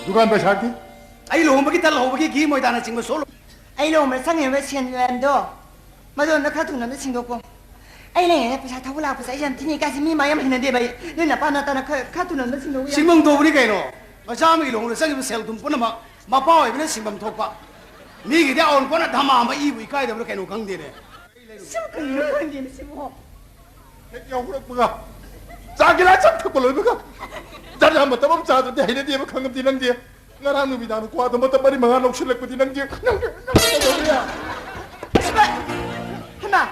ꯗꯨꯀꯥꯟ ꯄꯩꯁꯥꯗꯤ? ꯑꯩ ꯂꯨꯍꯣꯡꯕꯒꯤ ꯇꯜ ꯍꯧꯕꯒꯤ ꯘꯤ ꯃꯣꯏꯗꯥꯅꯆꯤꯡꯕ ꯁꯣ ꯂꯣ-, ꯑꯩ ꯂꯨꯍꯣꯡꯕꯗ ꯆꯪꯉꯤꯕ ꯁꯦꯟ ꯃꯌꯥꯝꯗꯣ, ꯃꯗꯣ ꯑꯝꯇ ꯈꯔ ꯊꯨꯅ ꯑꯝꯇ ꯁꯤꯡꯗꯣꯛꯀꯣ꯫ ꯑꯩ ꯂꯩꯔꯤꯉꯩꯗ ꯄꯩꯁꯥ ꯊꯧꯕ ꯂꯥꯛꯄꯁꯦ ꯑꯩ ꯌꯥꯝ ꯊꯤꯅ ꯏꯀꯥꯏꯁꯤ, ꯃꯤ ꯃꯌꯥꯝ ꯍꯩꯅꯗꯦꯕ ꯑꯩ꯫ ꯅꯣꯏ ꯅꯄꯥ ꯅꯇꯥꯅ ꯈꯔ, ꯈꯔ ꯊꯨꯅ ꯑꯝꯇ ꯁꯤꯡꯗꯣꯛꯎ ꯌꯥ-, ꯁꯤꯡꯐꯝ ꯊꯣꯛꯄꯅꯤ ꯀꯩꯅꯣ꯫ ꯃꯆꯥ ꯑꯃꯒꯤ ꯂꯨꯍꯣꯡꯕꯗ ꯆꯪꯉꯤꯕ ꯁꯦꯜ ꯊꯨꯝ ꯄꯨꯝꯅꯃꯛ ꯃꯄꯥ ꯑꯣꯏꯕꯅ ꯁꯤꯡꯐꯝ ꯊꯣꯛꯄ꯫ ꯃꯤꯒꯤꯗꯤ ꯑꯋꯨꯟꯄꯣꯠꯅ ꯙꯃꯥ ꯑꯃ ꯏꯕꯨ ꯏꯀꯥꯏꯗꯕ꯭ꯔꯥ ꯀꯩꯅꯣ ꯈꯪꯗꯦꯅꯦ꯫ ꯁꯤꯕꯨ ꯀꯔꯤꯅꯣ ꯈꯪꯗꯦꯅꯦ ꯁꯤꯕꯨ꯫ ꯍꯦꯛ ꯌꯥꯍꯧꯔꯛꯄꯒ ꯆꯥ ꯒꯤꯂꯥꯁ ꯑꯃ ꯊꯛꯄ ꯂꯣꯏꯕꯒ ꯖꯔꯗꯥ ꯃꯇꯝ ꯑꯃ ꯆꯥꯗ꯭ꯔꯗꯤ ꯍꯩꯅꯗꯦꯕ ꯈꯪꯉꯝꯗꯦ ꯅꯪꯗꯤ꯫ ꯉꯔꯥꯡ ꯅꯨꯃꯤꯗꯥꯡ ꯀ꯭ꯋꯥꯗꯣ ꯃꯇꯞ ꯃꯔꯤ ꯃꯉꯥ ꯂꯧꯁꯤꯜꯂꯛꯄꯗꯤ ꯅꯪꯗꯤ, ꯅꯪꯗꯤ, ꯅꯪꯗꯤ ꯀꯩꯗꯧꯔꯦ? ꯍꯩꯃꯥ!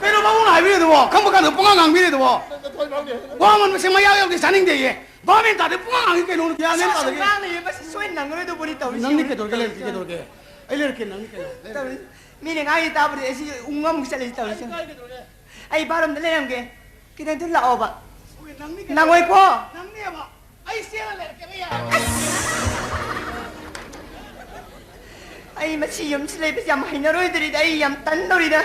ꯀꯩꯅꯣ ꯃꯕꯨꯡꯅ ꯍꯥꯏꯕꯤꯔꯤꯗꯨꯕꯣ? ꯈꯪꯕ ꯀꯥꯟꯗ ꯄꯨꯡꯉꯥꯡ ꯉꯥꯡꯕꯤꯔꯤꯗꯨꯕꯣ? ꯅꯪ ꯅꯊꯣꯏ ꯃꯥꯡꯅꯦ꯫ ꯋꯥ ꯃꯟ ꯃꯁꯤꯡ ꯃꯌꯥ ꯌꯧꯗꯦ ꯆꯥꯅꯤꯡꯗꯦꯌꯦ꯫ ꯚꯥꯞ ꯃꯦꯟ ꯇꯥꯗꯦ, ꯄꯨꯡꯉꯥꯡ ꯉꯥꯡꯉꯤ ꯀꯩꯅꯣ? ꯒ꯭ꯌꯥꯟ ꯃꯦꯟ ꯁꯨꯝ ꯇꯥꯗꯦ꯫ ꯉꯥꯡ ꯂꯩꯌꯦ, ꯃꯁꯤ ꯁꯣꯏ ꯅꯪꯉꯔꯣꯏꯗꯧꯕꯅꯤ ꯇꯧꯔꯤꯁꯤ꯫ ꯅꯪꯗꯤ ꯀꯩꯗꯧꯔꯒꯦ ꯂꯩꯔꯤꯁꯤ ꯀꯩꯗꯧꯔꯒꯦ? ꯑꯩ ꯂꯩꯔꯛꯀꯦ, ꯅꯪꯗꯤ ꯀꯩꯅꯣ? ꯇꯧꯔꯤ-, ꯃꯤꯅ ꯉꯥꯡꯉꯤ ꯇꯥꯕꯗꯤ ꯑꯩꯁꯤ ꯎꯪꯉꯝꯒ ꯆꯠꯂꯤꯁꯤ ꯇꯧꯔꯤꯁꯤ꯫ ꯑꯩ ꯕꯥꯠꯔꯨꯝꯗ ꯂꯩꯔꯝꯒꯦ꯫ ꯈꯤꯇꯪ ꯊꯨꯅ ꯂꯥꯛꯑꯣꯕ꯫ ꯍꯣꯏ, ꯅꯪꯅꯤ ꯀꯩꯅꯣ? ꯅꯪꯉꯣꯏꯀꯣ? ꯅꯪꯅꯦꯕ꯫ ꯑꯩ ꯆꯦꯜꯂ ꯂꯩꯔꯛꯀꯦꯕ, ꯌꯥꯔꯦ꯫ ꯑꯩ ꯃꯁꯤ ꯌꯨꯝꯁꯤ ꯂꯩꯕꯁꯤ ꯌꯥꯝ ꯍꯩꯅꯔꯣꯏꯗꯧꯔꯤꯗ, ꯑꯩ ꯌꯥꯝ ꯇꯟꯗꯧꯔꯤꯗ꯫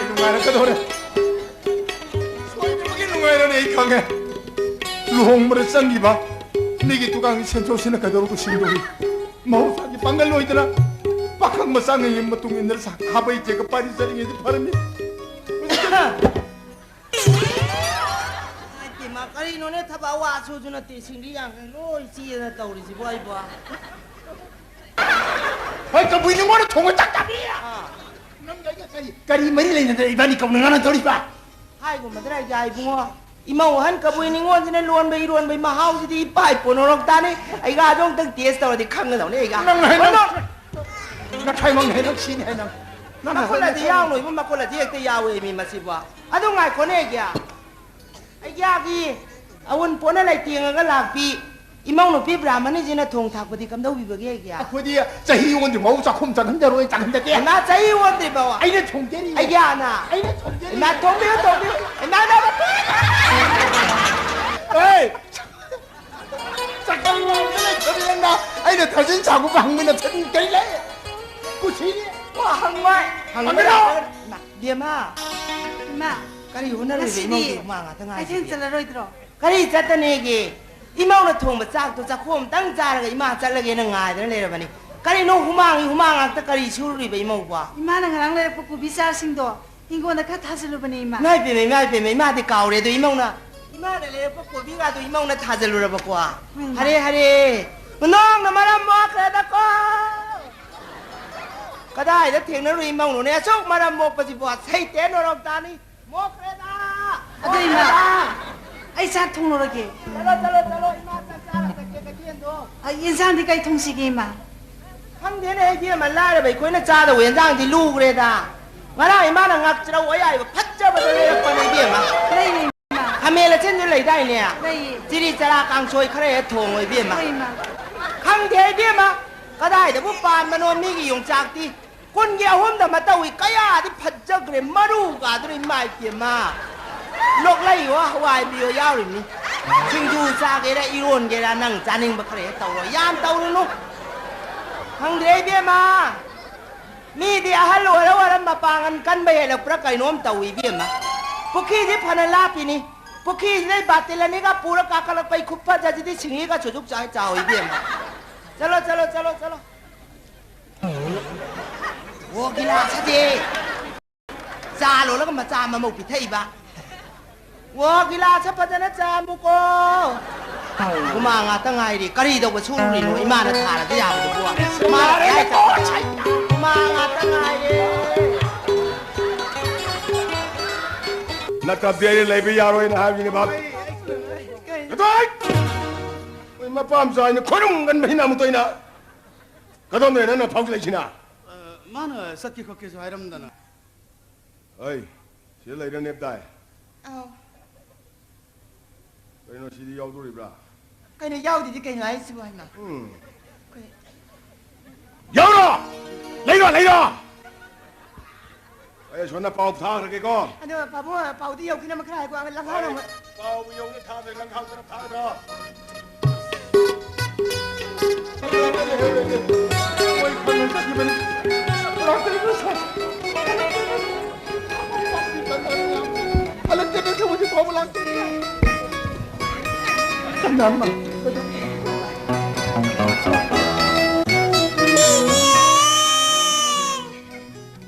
ꯅꯨꯡꯉꯥꯏꯔꯛꯀꯗꯧꯔꯦ꯫ ꯁꯣꯏꯗꯅꯃꯛꯀꯤ ꯅꯨꯡꯉꯥꯏꯔꯅꯤ, ꯑꯩ ꯈꯪꯉꯦ꯫ ꯂꯨꯍꯣꯡꯕꯗ ꯆꯪꯈꯤꯕ ꯃꯤꯒꯤ ꯗꯨꯀꯥꯟꯒꯤ ꯁꯦꯟꯊꯣꯛꯁꯤꯅ ꯀꯩꯗꯧꯔꯕ ꯁꯤꯡꯗꯧꯔꯤ? ꯃꯍꯧꯁꯥꯒꯤ ꯄꯥꯡꯒꯜ ꯑꯣꯏꯗꯅ ꯄꯥꯈꯪ ꯃꯆꯥꯉꯩꯒꯤ ꯃꯇꯨꯡ ꯏꯟꯗꯅ ꯁꯥ-, ꯈꯥꯕꯩ ꯇꯦꯛꯀ ꯄꯥꯏꯔꯤ ꯆꯠꯂꯤꯉꯩꯗꯤ ꯐꯔꯝꯃꯤ꯫ ꯅꯨꯡꯉꯥꯏꯇꯦ ꯃꯥ, ꯀꯔꯤꯅꯣꯅꯦ, ꯊꯕꯛ ꯑꯋꯥ ꯑꯁꯨꯁꯨ ꯅꯠꯇꯦ, ꯁꯤꯡꯂꯤ ꯌꯥꯡꯈꯩ ꯂꯣꯏ ꯆꯦꯗꯅ ꯇꯧꯔꯤꯁꯤꯕꯣ ꯑꯩꯕꯣ? ꯍꯣꯏ, ꯀꯕꯨꯏ ꯅꯤꯉꯣꯜꯅ ꯊꯣꯡꯕ ꯆꯥꯛ ꯆꯥꯕꯤ! ꯑꯥ꯫ ꯅꯪꯒ ꯑꯩꯒ ꯀꯔꯤ, ꯀꯔꯤ ꯃꯔꯤ ꯂꯩꯅꯗꯅ ꯏꯕꯥꯅꯤ ꯀꯧꯅ ꯉꯥꯡꯅ ꯇꯧꯔꯤꯕ? ꯍꯥꯏꯒꯨꯝꯕꯗꯅ ꯑꯩꯒꯤ ꯏꯕꯨꯡꯉꯣ, ꯏꯃꯧ ꯑꯍꯟ ꯀꯕꯨꯏ ꯅꯤꯉꯣꯜꯁꯤꯅ ꯂꯣꯟꯕ ꯏꯔꯣꯟꯕ ꯃꯍꯥꯎꯁꯤꯗꯤ ꯏꯄꯥꯏ ꯄꯣꯟꯅꯔꯣꯛ ꯇꯥꯅꯤ꯫ ꯑꯩꯒ ꯑꯗꯣ ꯑꯝꯇꯪ taste ꯇꯧꯔꯗꯤ ꯈꯪꯒꯗꯧꯅꯤ ꯑꯩꯒ꯫ ꯅꯪ ꯍꯥꯏ-, ꯅꯪ, ꯍꯣꯏ, ꯅꯪ ꯍꯥꯏ-, ꯅꯪ ꯁꯤꯅꯤ ꯍꯥꯏ ꯅꯪ꯫ ꯅꯪ ꯍꯥꯏ-, ꯃꯈꯨꯠ ꯑꯗꯤ ꯅꯪ ꯌꯥꯎ ꯂꯣꯏꯕ ꯃꯈꯨꯠ ꯑꯗꯤ ꯍꯦꯛꯇ ꯌꯥꯎꯋꯦ ꯃꯤ ꯃꯁꯤꯕꯣ꯫ ꯑꯗꯨ ꯉꯥꯏꯈꯣꯅꯦ ꯑꯩꯒꯤ꯫ ꯑꯩꯒꯤ ꯑꯋꯨꯟꯄꯣꯠꯅ ꯂꯩꯇꯦꯡꯉꯒ ꯂꯥꯛꯄꯤ ꯏꯃꯧ ꯅꯨꯄꯤ ꯕ꯭ꯔꯥꯍꯃꯅꯤꯁꯤꯅ ꯊꯣꯡ ꯊꯥꯛꯄꯗꯤ ꯀꯝꯗꯧꯕꯤꯕꯒꯦ ꯑꯩꯒꯤ? ꯑꯩꯈꯣꯏꯗꯤ ꯆꯍꯤ ꯑꯣꯟꯗ꯭ꯔꯤꯐꯥꯎ ꯆꯥꯛꯈꯨꯝ ꯆꯪꯍꯟꯖꯔꯣꯏ, ꯆꯪꯍꯟꯖꯗꯦ꯫ ꯏꯃꯥ ꯆꯍꯤ ꯑꯣꯟꯗ꯭ꯔꯤꯐꯥꯎ? ꯑꯩꯅ ꯊꯣꯡꯖꯔꯤ꯫ ꯑꯩꯒꯤ ꯑꯅ? ꯑꯩꯅ ꯊꯣꯡꯖꯔꯤ꯫ ꯏꯃꯥ ꯊꯣꯡꯕꯤꯌꯨ, ꯊꯣꯡꯕꯤꯌꯨ꯫ ꯏꯃꯥ, ꯏꯃꯥ, ꯏꯃꯥ꯫ ꯑꯦ! ꯆꯥꯛꯈꯨꯝ ꯋꯥꯡꯃꯗ ꯂꯩꯇ꯭ꯔꯗꯤ ꯅꯪꯅ ꯑꯩꯅ ꯊꯥꯖꯤꯟ ꯁꯥꯒꯨꯝꯕ ꯍꯪꯃꯤꯟꯅ ꯆꯠꯅꯤꯡ ꯀꯔꯤ ꯂꯩ? ꯋꯥ ꯍꯪꯉꯣꯏ꯫ ꯍꯪꯉꯣꯏ꯫ ꯍꯪꯉꯣꯏ꯫ ꯏꯃꯥ, ꯕꯦꯝꯃ꯫ ꯏꯃꯥ꯫ ꯀꯔꯤ ꯍꯣꯠꯅꯔꯤꯕ ꯉꯁꯤꯗꯤ ꯏꯃꯧꯒꯤ ꯍꯨꯃꯥꯡ ꯉꯥꯛꯇ ꯉꯥꯏꯁꯤꯗꯤ? ꯀꯩꯊꯦꯜ ꯆꯠꯂꯔꯣꯏꯗ꯭ꯔꯣ? ꯀꯔꯤ ꯆꯠꯇꯅꯦꯒꯦ? ꯏꯃꯧꯅ ꯊꯣꯡꯕ ꯆꯥꯛꯇꯣ ꯆꯥꯛꯈꯣꯝ ꯑꯝꯇꯪ ꯆꯥꯔꯒ ꯏꯃꯥ ꯆꯠꯂꯒꯦꯅ ꯉꯥꯏꯗꯅ ꯂꯩꯔꯕꯅꯤ꯫ ꯀꯔꯤꯅꯣ ꯍꯨꯃꯥꯡꯒꯤ ꯍꯨꯃꯥꯡ ꯉꯥꯛꯇ ꯀꯔꯤ ꯁꯨꯔꯨꯔꯤꯕ ꯏꯃꯧꯕꯣ? ꯏꯃꯥꯅ ꯉꯔꯥꯡ ꯂꯩꯔꯛꯄ ꯀꯣꯕꯤ ꯆꯥꯔꯁꯤꯡꯗꯣ ꯍꯤꯡꯒꯣꯜꯗ ꯈꯔ ꯊꯥꯖꯤꯜꯂꯨꯕꯅꯦ, ꯏꯃꯥ꯫ ꯏꯃꯥ ꯏꯄꯦꯝꯃ, ꯏꯃꯥ ꯏꯄꯦꯝꯃ, ꯏꯃꯥꯗꯤ ꯀꯥꯎꯔꯦ ꯑꯗꯨ ꯏꯃꯧꯅ, ꯏꯃꯥꯅ ꯂꯩꯔꯛꯄ ꯀꯣꯕꯤꯒꯗꯣ ꯏꯃꯧꯅ ꯊꯥꯖꯤꯜꯂꯨꯔꯕꯀꯣ? ꯍꯣꯏ, ꯏꯃꯥ꯫ ꯍꯔꯦ, ꯍꯔꯦ, ꯅꯅꯥꯎꯅ ꯃꯔꯝ ꯃꯣꯛꯈ꯭ꯔꯦꯗꯀꯣ꯫ ꯀꯗꯥꯏꯗ ꯊꯦꯡꯅꯔꯨꯏ ꯏꯃꯧꯅꯣꯅꯦ? ꯑꯁꯨꯛ ꯃꯔꯝ ꯃꯣꯛꯄꯁꯤꯕꯣ? ꯁꯩꯇꯦꯟ ꯑꯣꯏꯔꯝ ꯇꯥꯅꯤ꯫ ꯃꯣꯛꯈ꯭ꯔꯦꯗ! ꯑꯗꯨ ꯏꯃꯥ, ꯃꯣꯛꯈ꯭ꯔꯦꯗ! ꯑꯩ ꯆꯥꯛ ꯊꯣꯡꯂꯨꯔꯒꯦ꯫ ꯆꯠꯂꯣ, ꯆꯠꯂꯣ, ꯆꯠꯂꯣ, ꯏꯃꯥ ꯆꯥꯛ ꯆꯥꯔ ꯆꯠꯀꯦ, ꯀꯩꯊꯦꯜꯗꯣ꯫ ꯑ, ꯌꯦꯟꯁꯥꯡꯗꯤ ꯀꯩ ꯊꯣꯡꯁꯤꯒꯦ, ꯏꯃꯥ? ꯈꯪꯗꯦꯅꯦ, ꯏꯕꯦꯝꯃ, ꯂꯥꯏꯔꯕ ꯑꯩꯈꯣꯏꯅ ꯆꯥꯗꯧꯕ ꯌꯦꯟꯁꯥꯡꯗꯤ ꯂꯨꯈ꯭ꯔꯦꯗ꯫ ꯉꯔꯥꯡ ꯏꯃꯥꯅ ꯉꯥꯛꯆꯔꯧ ꯑꯌꯥꯏꯕ ꯐꯖꯕꯗꯣ ꯂꯩꯔꯛꯄꯅꯦ, ꯏꯕꯦꯝꯃ꯫ ꯂꯩꯔꯦ, ꯏꯃꯥ꯫ ꯈꯥꯃꯦꯟ ꯑꯁꯤꯟꯁꯨ ꯂꯩꯗꯥꯏꯅꯦ? ꯂꯩꯌꯦ꯫ ꯆꯤꯔꯤ ꯆꯔꯥ ꯀꯥꯡꯁꯣꯏ ꯈꯔ ꯍꯦꯛ ꯊꯣꯡꯉꯣ, ꯏꯕꯦꯝꯃ꯫ ꯍꯣꯏ, ꯏꯃꯥ꯫ ꯈꯪꯗꯦ, ꯏꯕꯦꯝꯃ, ꯀꯗꯥꯏꯗꯕꯨ ꯄꯥꯟꯕꯅꯣ ꯃꯤꯒꯤ ꯌꯣꯡꯆꯥꯛꯇꯤ꯫ ꯀꯨꯟꯒꯤ ꯑꯍꯨꯝꯗ ꯃꯇꯧꯏ ꯀꯌꯥꯗꯤ ꯐꯖꯈ꯭ꯔꯦ, ꯃꯔꯨꯒꯗꯨꯅ ꯏꯃꯥ ꯏꯄꯦꯝꯃ꯫ ꯂꯣꯛꯂꯩꯌꯣ, ꯍꯋꯥꯏꯕꯤꯌꯣ ꯌꯥꯎꯔꯤꯅꯤ꯫ ꯁꯤꯡꯖꯨ ꯆꯥꯒꯦꯔꯥ, ꯏꯔꯣꯟꯒꯦꯔꯥ, ꯅꯪ ꯆꯥꯅꯤꯡꯕ ꯈꯔ ꯍꯦꯛ ꯇꯧꯔꯣ, ꯌꯥꯝ ꯇꯧꯔꯨꯅꯨ꯫ ꯈꯪꯗ꯭ꯔꯦ ꯏꯕꯦꯝꯃ, ꯃꯤꯗꯤ ꯑꯍꯜ ꯑꯣꯏꯔ ꯑꯣꯏꯔ ꯃꯄꯥꯡꯒꯜ ꯀꯟꯕ ꯍꯦꯜꯂꯛꯄ꯭ꯔꯥ ꯀꯩꯅꯣꯝ ꯇꯧꯏ ꯏꯕꯦꯝꯃ꯫ ꯄꯨꯈ꯭ꯔꯤꯁꯤ ꯐꯅ ꯂꯥꯞꯄꯤꯅꯤ, ꯄꯨꯈ꯭ꯔꯤꯁꯤꯗꯩ ꯕꯥꯇꯤꯜ ꯑꯅꯤꯒ ꯄꯨꯔ ꯀꯥꯈꯠꯂꯛꯄꯩ ꯈꯨꯐꯖꯁꯤꯗꯤ ꯁꯤꯡꯂꯤꯒ ꯆꯨꯗꯨꯛ ꯆꯥꯏ ꯆꯥꯎꯏ ꯏꯕꯦꯝꯃ꯫ ꯆꯠꯂꯣ, ꯆꯠꯂꯣ, ꯆꯠꯂꯣ, ꯆꯠꯂꯣ꯫ ꯑꯣ, ꯒꯤꯂꯥꯁ ꯑꯗꯤ꯫ ꯆꯥ ꯂꯣꯜꯂꯒ ꯃꯆꯥ ꯑꯃꯃꯨꯛ ꯄꯤꯊꯛꯏꯕ꯫ ꯑꯣ, ꯒꯤꯂꯥꯁ ꯐꯖꯅ ꯆꯥꯃꯨꯀꯣ꯫ ꯍꯨꯃꯥꯡ ꯉꯥꯛꯇ ꯉꯥꯏꯔꯤ꯫ ꯀꯔꯤ ꯇꯧꯕ ꯁꯨꯔꯨꯔꯤꯅꯣ? ꯏꯃꯥꯅ ꯊꯥꯔꯗꯤ ꯌꯥꯕꯗꯨꯕꯨ꯫ ꯃꯥ ꯌꯥꯏ ꯇꯧꯕ꯫ ꯍꯨꯃꯥꯡ ꯉꯥꯛꯇ ꯉꯥꯏꯔꯦ꯫ ꯅꯠꯇꯕꯗꯤ ꯑꯩꯅ ꯂꯩꯕ ꯌꯥꯔꯣꯏꯅ ꯍꯥꯏꯕꯅꯤꯅꯦ, ꯚꯥꯕꯤ꯫ ꯀꯗꯥꯏ? ꯃꯣꯏ ꯃꯄꯥ ꯃꯆꯥ ꯑꯩꯅ ꯈꯣꯏꯔꯨꯝ ꯀꯟꯕ ꯍꯩꯅ ꯑꯃꯨꯛꯇ ꯑꯩꯅ꯫ ꯀꯗꯣꯝꯗꯅꯣ ꯅꯪꯅ ꯐꯥꯎꯖꯤꯜꯂꯛꯏꯁꯤꯅ? ꯑ, ꯃꯥꯅ ꯆꯠꯀꯦ ꯈꯣꯠꯀꯦꯁꯨ ꯍꯥꯏꯔꯝꯗꯅ꯫ ꯑꯩ, ꯁꯤꯗ ꯂꯩꯔ ꯅꯦꯞꯇꯥꯏ꯫ ꯑꯧ꯫ ꯀꯩꯅꯣ, ꯁꯤꯗꯤ ꯌꯥꯎꯗꯣꯔꯤꯕ꯭ꯔꯥ? ꯀꯩꯅꯣ, ꯌꯥꯎꯗꯗꯤ ꯀꯩꯅꯣ ꯍꯥꯏꯁꯤꯕꯨ ꯍꯥꯏꯃ? ꯎꯝ꯫ ꯀꯩ- ꯌꯥꯎꯔꯣ! ꯂꯩꯔꯣ, ꯂꯩꯔꯣ! ꯑꯩ ꯁꯣꯝꯗ ꯄꯥꯎ ꯊꯥꯈ꯭ꯔꯒꯦꯀꯣ꯫ ꯑꯗꯣ ꯄꯥꯕꯨꯡ, ꯄꯥꯎꯗꯤ ꯌꯧꯈꯤꯅꯕ ꯈꯔ ꯍꯥꯏꯀꯣ, ꯂꯪꯈꯥꯎ ꯑꯃ꯫ ꯄꯥꯎ ꯌꯧꯅ ꯊꯥꯗ꯭ꯔꯦ, ꯂꯪꯈꯥꯎ ꯈꯔ ꯊꯥꯗ꯭ꯔꯣ? ꯃꯣꯏ ꯈꯨꯟꯗ ꯆꯠꯈꯤꯕꯅꯤ꯫ ꯍꯜꯂꯛꯇꯦꯅꯦ, ꯁꯤꯕꯨꯗꯤ ꯐꯥꯎꯕ ꯂꯥꯛꯇꯦꯅꯦ꯫ ꯀꯅꯥꯅꯣ?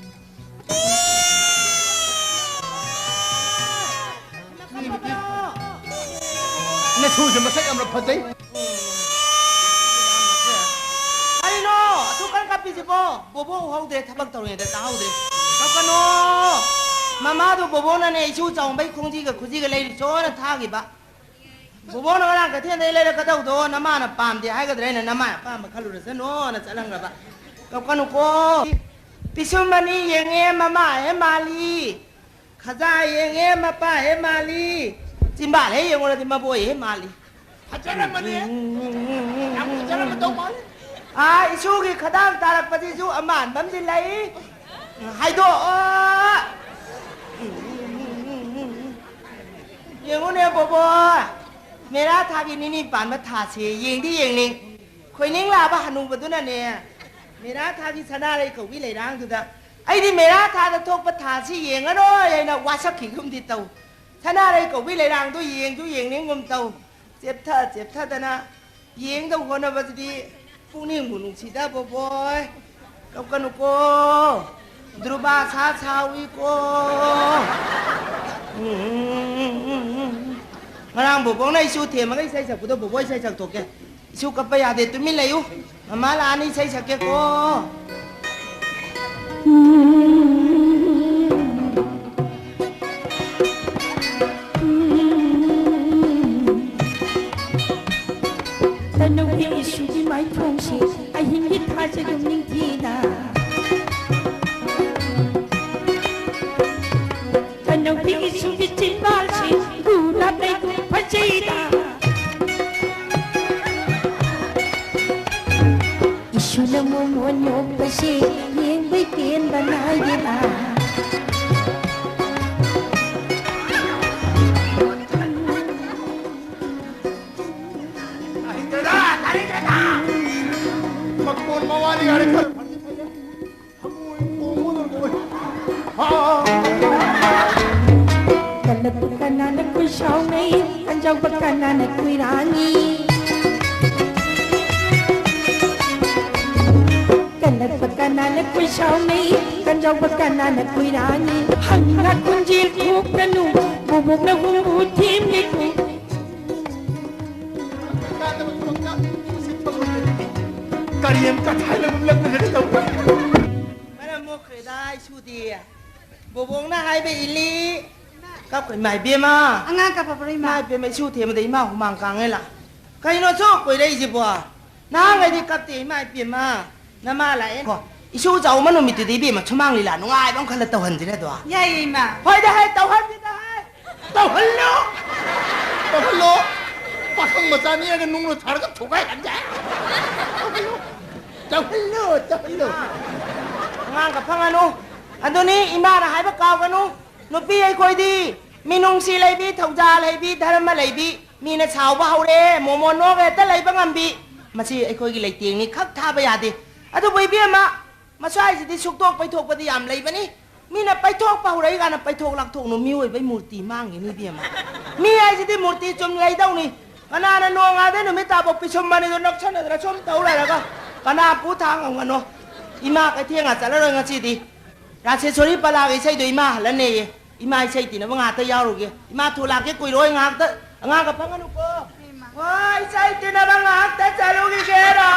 ꯅꯁꯨꯁꯦ ꯃꯁꯛ ꯌꯥꯝꯅ ꯐꯖꯩ꯫ ꯀꯔꯤꯅꯣ ꯑꯗꯨꯛ ꯀꯟꯅ ꯀꯞꯄꯤꯁꯤꯕꯣ? ꯕꯣꯕꯣ ꯎꯍꯧꯗ꯭ꯔꯦ, ꯊꯕꯛ ꯇꯧꯔꯤꯉꯩꯗ ꯇꯥꯍꯧꯗ꯭ꯔꯦ꯫ ꯀꯞꯀꯅꯣ꯫ ꯃꯃꯥꯗꯣ ꯕꯣꯕꯣꯅꯅꯦ ꯏꯁꯨ ꯆꯥꯎꯕꯩ ꯈꯣꯡꯖꯤꯒ ꯈꯨꯖꯤꯒ ꯂꯩꯔꯨꯆꯣꯅ ꯊꯥꯈꯤꯕ꯫ ꯕꯣꯕꯣꯅ ꯉꯔꯥꯡ ꯀꯩꯊꯦꯜꯗꯩ ꯂꯩꯔꯛꯀꯗꯧꯗꯣ ꯅꯃꯥꯅ ꯄꯥꯝꯗꯦ ꯍꯥꯏꯒꯗ꯭ꯔꯥ ꯍꯥꯏꯅ ꯅꯃꯥ ꯑꯄꯥꯝꯕ ꯈꯜꯂꯨꯔꯁꯅꯣꯅ ꯆꯠꯍꯟꯈ꯭ꯔꯕ꯫ ꯀꯞꯀꯅꯨꯀꯣ꯫ ꯄꯤꯁꯨꯝ ꯑꯅꯤ ꯌꯦꯡꯉꯦ, ꯃꯃꯥ ꯍꯦꯛ ꯃꯥꯜꯂꯤ꯫ ꯈꯖꯥ ꯌꯦꯡꯉꯦ, ꯃꯄꯥ ꯍꯦꯛ ꯃꯥꯜꯂꯤ꯫ ꯆꯤꯝꯕꯥꯜ ꯍꯦꯛ ꯌꯦꯡꯉꯨꯔꯗꯤ ꯃꯕꯣꯏ ꯍꯦꯛ ꯃꯥꯜꯂꯤ꯫ ꯐꯖꯔꯝꯃꯅꯤ꯫ ꯌꯥꯝ ꯐꯖꯔꯝꯃꯗꯧ ꯃꯥꯜꯂꯤ꯫ ꯑꯥ, ꯏꯁꯨꯒꯤ ꯈꯗꯥꯡ ꯇꯥꯔꯛꯄꯁꯤꯁꯨ ꯑꯃꯥꯟꯕ ꯑꯃꯗꯤ ꯂꯩ꯫ ꯍꯥꯏꯗꯣꯛꯑꯣ꯫ ꯌꯦꯡꯉꯨꯅꯦ ꯕꯣꯕꯣ, ꯃꯦꯔꯥ ꯊꯥꯒꯤ ꯅꯤꯅꯤ ꯄꯥꯟꯕ ꯊꯥꯁꯦ ꯌꯦꯡꯗꯤ ꯌꯦꯡꯅꯤꯡ, ꯈꯣꯏꯅꯤꯡ ꯂꯥꯕ ꯍꯅꯨꯕꯗꯨꯅꯅꯦ, ꯃꯦꯔꯥ ꯊꯥꯒꯤ ꯁꯅꯥꯔꯩ ꯀꯧꯕꯤ ꯂꯩꯔꯥꯡꯗꯨꯗ ꯑꯩꯗꯤ ꯃꯦꯔꯥ ꯊꯥꯗ ꯊꯣꯛꯄ ꯊꯥꯁꯤ ꯌꯦꯡꯉꯔꯣꯏ ꯍꯥꯏꯅ ꯋꯥꯁꯛꯈꯤꯒꯨꯝꯗꯤ ꯇꯧ꯫ ꯁꯅꯥꯔꯩ ꯀꯧꯕꯤ ꯂꯩꯔꯥꯡꯗꯣ ꯌꯦꯡꯁꯨ ꯌꯦꯡꯅꯤꯡꯒꯨꯝ ꯇꯧ꯫ ꯆꯦꯞꯊ ꯆꯦꯞꯊꯗꯅ ꯌꯦꯡꯗꯧ ꯍꯣꯠꯅꯕꯗꯗꯤ ꯄꯨꯛꯅꯤꯡꯕꯨ ꯅꯨꯡꯁꯤꯗ ꯕꯣꯕꯣꯏ꯫ ꯀꯞꯀꯅꯨꯀꯣ꯫ ꯗ꯭ꯔꯨꯕꯥ ꯁꯥ ꯁꯥꯎꯏꯀꯣ꯫ ꯉꯔꯥꯡ ꯕꯣꯕꯣꯛꯅ ꯏꯁꯨ ꯊꯦꯝꯃꯒ ꯏꯁꯩ ꯁꯛꯄꯗꯣ ꯕꯣꯕꯣ ꯏꯁꯩ ꯁꯛꯇꯣꯛꯀꯦ꯫ ꯏꯁꯨ ꯀꯞꯄ ꯌꯥꯗꯦ, ꯇꯨꯃꯤꯟ ꯂꯩꯌꯨ꯫ ꯃꯃꯥ ꯂꯥꯛꯑꯅꯤ, ꯏꯁꯩ ꯁꯛꯀꯦꯀꯣ꯫ ꯇꯅꯧꯒꯤ ꯏꯁꯨꯒꯤ ꯃꯥꯏꯊꯣꯡꯁꯤ ꯑꯍꯤꯡꯒꯤ ꯊꯥꯖꯒꯨꯝ ꯅꯤꯡꯊꯤꯅ꯫ ꯀꯅꯧꯕꯤ ꯏꯁꯨꯒꯤ ꯆꯤꯟꯕꯥꯜꯁꯤ ꯒꯨꯂꯥꯞ ꯂꯩꯒꯨꯝ ꯐꯖꯩꯗ꯫ ꯏꯁꯨꯅ ꯃꯣꯃꯣꯟ ꯅꯣꯛꯄꯁꯤ ꯌꯦꯡꯕꯩ ꯄꯦꯟꯕ ꯅꯥꯏꯗꯦꯗ꯫ ꯇꯥꯅꯤꯡꯗ꯭ꯔꯦꯗ, ꯇꯥꯅꯤꯡꯗ꯭ꯔꯦꯗ꯫ ꯃꯈꯣꯟ ꯃꯋꯥꯗꯤ ꯌꯥꯔꯦ, ꯈꯔ ꯐꯔꯗꯤ ꯐꯩꯌꯦ꯫ ꯍꯪꯉꯣꯏ ꯈꯣꯡꯕꯗꯣ ꯀꯅꯥꯅ ꯀꯣꯏꯁꯥꯎꯅꯩ, ꯀꯟꯖꯥꯎꯕ ꯀꯅꯥꯅ ꯀꯣꯏꯔꯥꯡꯉꯤ? ꯀꯜꯂꯛꯄ ꯀꯅꯥꯅ ꯀꯣꯏꯁꯥꯎꯅꯩ, ꯀꯟꯖꯥꯎꯕ ꯀꯅꯥꯅ ꯀꯣꯏꯔꯥꯡꯉꯤ? ꯍꯪꯉ ꯈꯣꯟꯖꯦꯜ ꯊꯣꯛꯀꯅꯨ, ꯕꯣꯕꯣꯛꯅ ꯍꯨꯝꯕꯨ ꯊꯦꯝꯒꯦꯀꯣ꯫ ꯀꯔꯤ ꯑꯃ ꯀꯊꯥꯏꯅ ꯂꯨꯝꯂꯛꯄꯗꯗꯤ ꯇꯧꯕ꯫ ꯃꯔꯝ ꯃꯣꯛꯈ꯭ꯔꯦꯗ, ꯑꯩꯁꯨꯗꯤ꯫ ꯕꯣꯕꯣꯛꯅ ꯍꯥꯏꯕ ꯏꯜꯂꯤ꯫ ꯀꯞꯈ꯭ꯔꯦ, ꯏꯃꯥ ꯏꯕꯦꯝꯃ꯫ ꯑꯉꯥꯡ ꯀꯞꯄꯕ꯭ꯔꯣ, ꯏꯃꯥ? ꯏꯃꯥ ꯏꯕꯦꯝꯃ, ꯏꯁꯨ ꯊꯦꯝꯕꯗ ꯏꯃꯥ ꯍꯨꯃꯥꯡ ꯀꯥꯡꯉꯦ ꯂꯥ꯫ ꯀꯩꯅꯣ ꯁꯨꯛ ꯀꯨꯏꯔꯛꯏꯁꯤꯕꯣ? ꯅꯍꯥꯟꯈꯩꯗꯤ ꯀꯞꯇꯦ, ꯏꯃꯥ ꯏꯕꯦꯝꯃ꯫ ꯅꯃꯥ ꯂꯥꯛꯑꯦ꯫ ꯀꯣ, ꯏꯁꯨ ꯆꯥꯎꯕ ꯅꯨꯃꯤꯠꯇꯨꯗꯤ ꯏꯕꯦꯝꯃ ꯁꯨꯃꯥꯡ ꯂꯤꯂꯥ ꯅꯨꯡꯉꯥꯏꯕ ꯑꯃ ꯈꯜꯂ ꯇꯧꯍꯟꯁꯤꯅꯦ ꯑꯗꯣ꯫ ꯌꯥꯏꯌꯦ, ꯏꯃꯥ꯫ ꯍꯣꯏꯗ ꯍꯥꯏ, ꯇꯧꯍꯟꯁꯤꯗ ꯍꯥꯏ꯫ ꯇꯧꯍꯜꯂꯣ! ꯇꯧꯍꯜꯂꯣ! ꯄꯥꯈꯪ ꯃꯆꯥ ꯅꯦꯛꯑꯒ ꯅꯨꯡꯅ ꯊꯥꯔꯒ ꯊꯨꯒꯥꯏꯍꯟꯒꯦ! ꯇꯧꯍꯜꯂꯣ! ꯇꯧꯍꯜꯂꯣ! ꯇꯧꯍꯜꯂꯣ! ꯑꯉꯥꯡꯒ ꯐꯪꯉꯅꯨ꯫ ꯑꯗꯨꯅꯤ ꯏꯃꯥꯅ ꯍꯥꯏꯕ ꯀꯥꯎꯒꯅꯨ꯫ ꯅꯨꯄꯤ ꯑꯩꯈꯣꯏꯗꯤ ꯃꯤꯅꯨꯡꯁꯤ ꯂꯩꯕꯤ, ꯊꯧꯖꯥꯜ ꯂꯩꯕꯤ, ꯙꯔꯃ ꯂꯩꯕꯤ, ꯃꯤꯅ ꯁꯥꯎꯕ ꯍꯧꯔꯦ, ꯃꯣꯃꯣꯟ ꯅꯣꯛꯑꯒ ꯍꯦꯛꯇ ꯂꯩꯕ ꯉꯝꯕꯤ꯫ ꯃꯁꯤ ꯑꯩꯈꯣꯏꯒꯤ ꯂꯩꯇꯦꯡꯅꯤ, ꯈꯛ ꯊꯥꯕ ꯌꯥꯗꯦ꯫ ꯑꯗꯨꯕꯨ ꯏꯕꯦꯝꯃ, ꯃꯁ꯭ꯋꯥꯏꯁꯤꯗꯤ ꯁꯨꯛꯇꯣꯛ ꯄꯩꯊꯣꯛꯄꯗꯤ ꯌꯥꯝ ꯂꯩꯕꯅꯤ꯫ ꯃꯤꯅ ꯄꯩꯊꯣꯛꯄ ꯍꯧꯔꯛꯏ ꯀꯥꯟꯗ ꯄꯩꯊꯣꯛ ꯂꯥꯛꯊꯣꯛꯅꯨ, ꯃꯤꯑꯣꯏꯕꯩ ꯃꯨꯔꯇꯤ ꯃꯥꯡꯉꯤꯅꯤ ꯏꯕꯦꯝꯃ꯫ ꯃꯤ ꯍꯥꯏꯁꯤꯗꯤ ꯃꯨꯔꯇꯤ ꯆꯨꯝꯅ ꯂꯩꯗꯧꯅꯤ꯫ ꯀꯅꯥꯅ ꯅꯣꯡꯉꯥꯟꯗꯩ ꯅꯨꯃꯤꯠ ꯇꯥꯐꯥꯎ ꯄꯤꯁꯨꯝ ꯑꯅꯤꯗꯣ ꯅꯞꯁꯟꯅꯗꯅ ꯁꯨꯝ ꯇꯧ ꯂꯩꯔꯒ ꯀꯅꯥ ꯄꯨ ꯊꯥꯡ ꯉꯝꯒꯅꯣ? ꯏꯃꯥ ꯀꯩꯊꯦꯜꯒ ꯆꯠꯂꯔꯣꯏ ꯉꯁꯤꯗꯤ꯫ ꯔꯥꯁꯦꯁꯣꯔꯤ ꯄꯂꯥꯒꯤ ꯏꯁꯩꯗꯣ ꯏꯃꯥ ꯍꯜꯂꯟꯅꯦꯌꯦ꯫ ꯏꯃꯥ ꯏꯁꯩ ꯇꯤꯟꯅꯕ ꯉꯥꯛꯇ ꯌꯥꯎꯔꯨꯒꯦ꯫ ꯏꯃꯥ ꯊꯨ ꯂꯥꯛꯀꯦ ꯀꯨꯏꯔꯣꯏ ꯉꯥꯏꯍꯥꯛꯇ꯫ ꯑꯉꯥꯡꯒ ꯐꯪꯉꯅꯨꯀꯣ꯫ ꯍꯣꯏ, ꯏꯁꯩ ꯇꯤꯟꯅꯕ ꯉꯥꯛꯇ ꯆꯠꯂꯨꯈꯤꯒꯦꯔꯣ?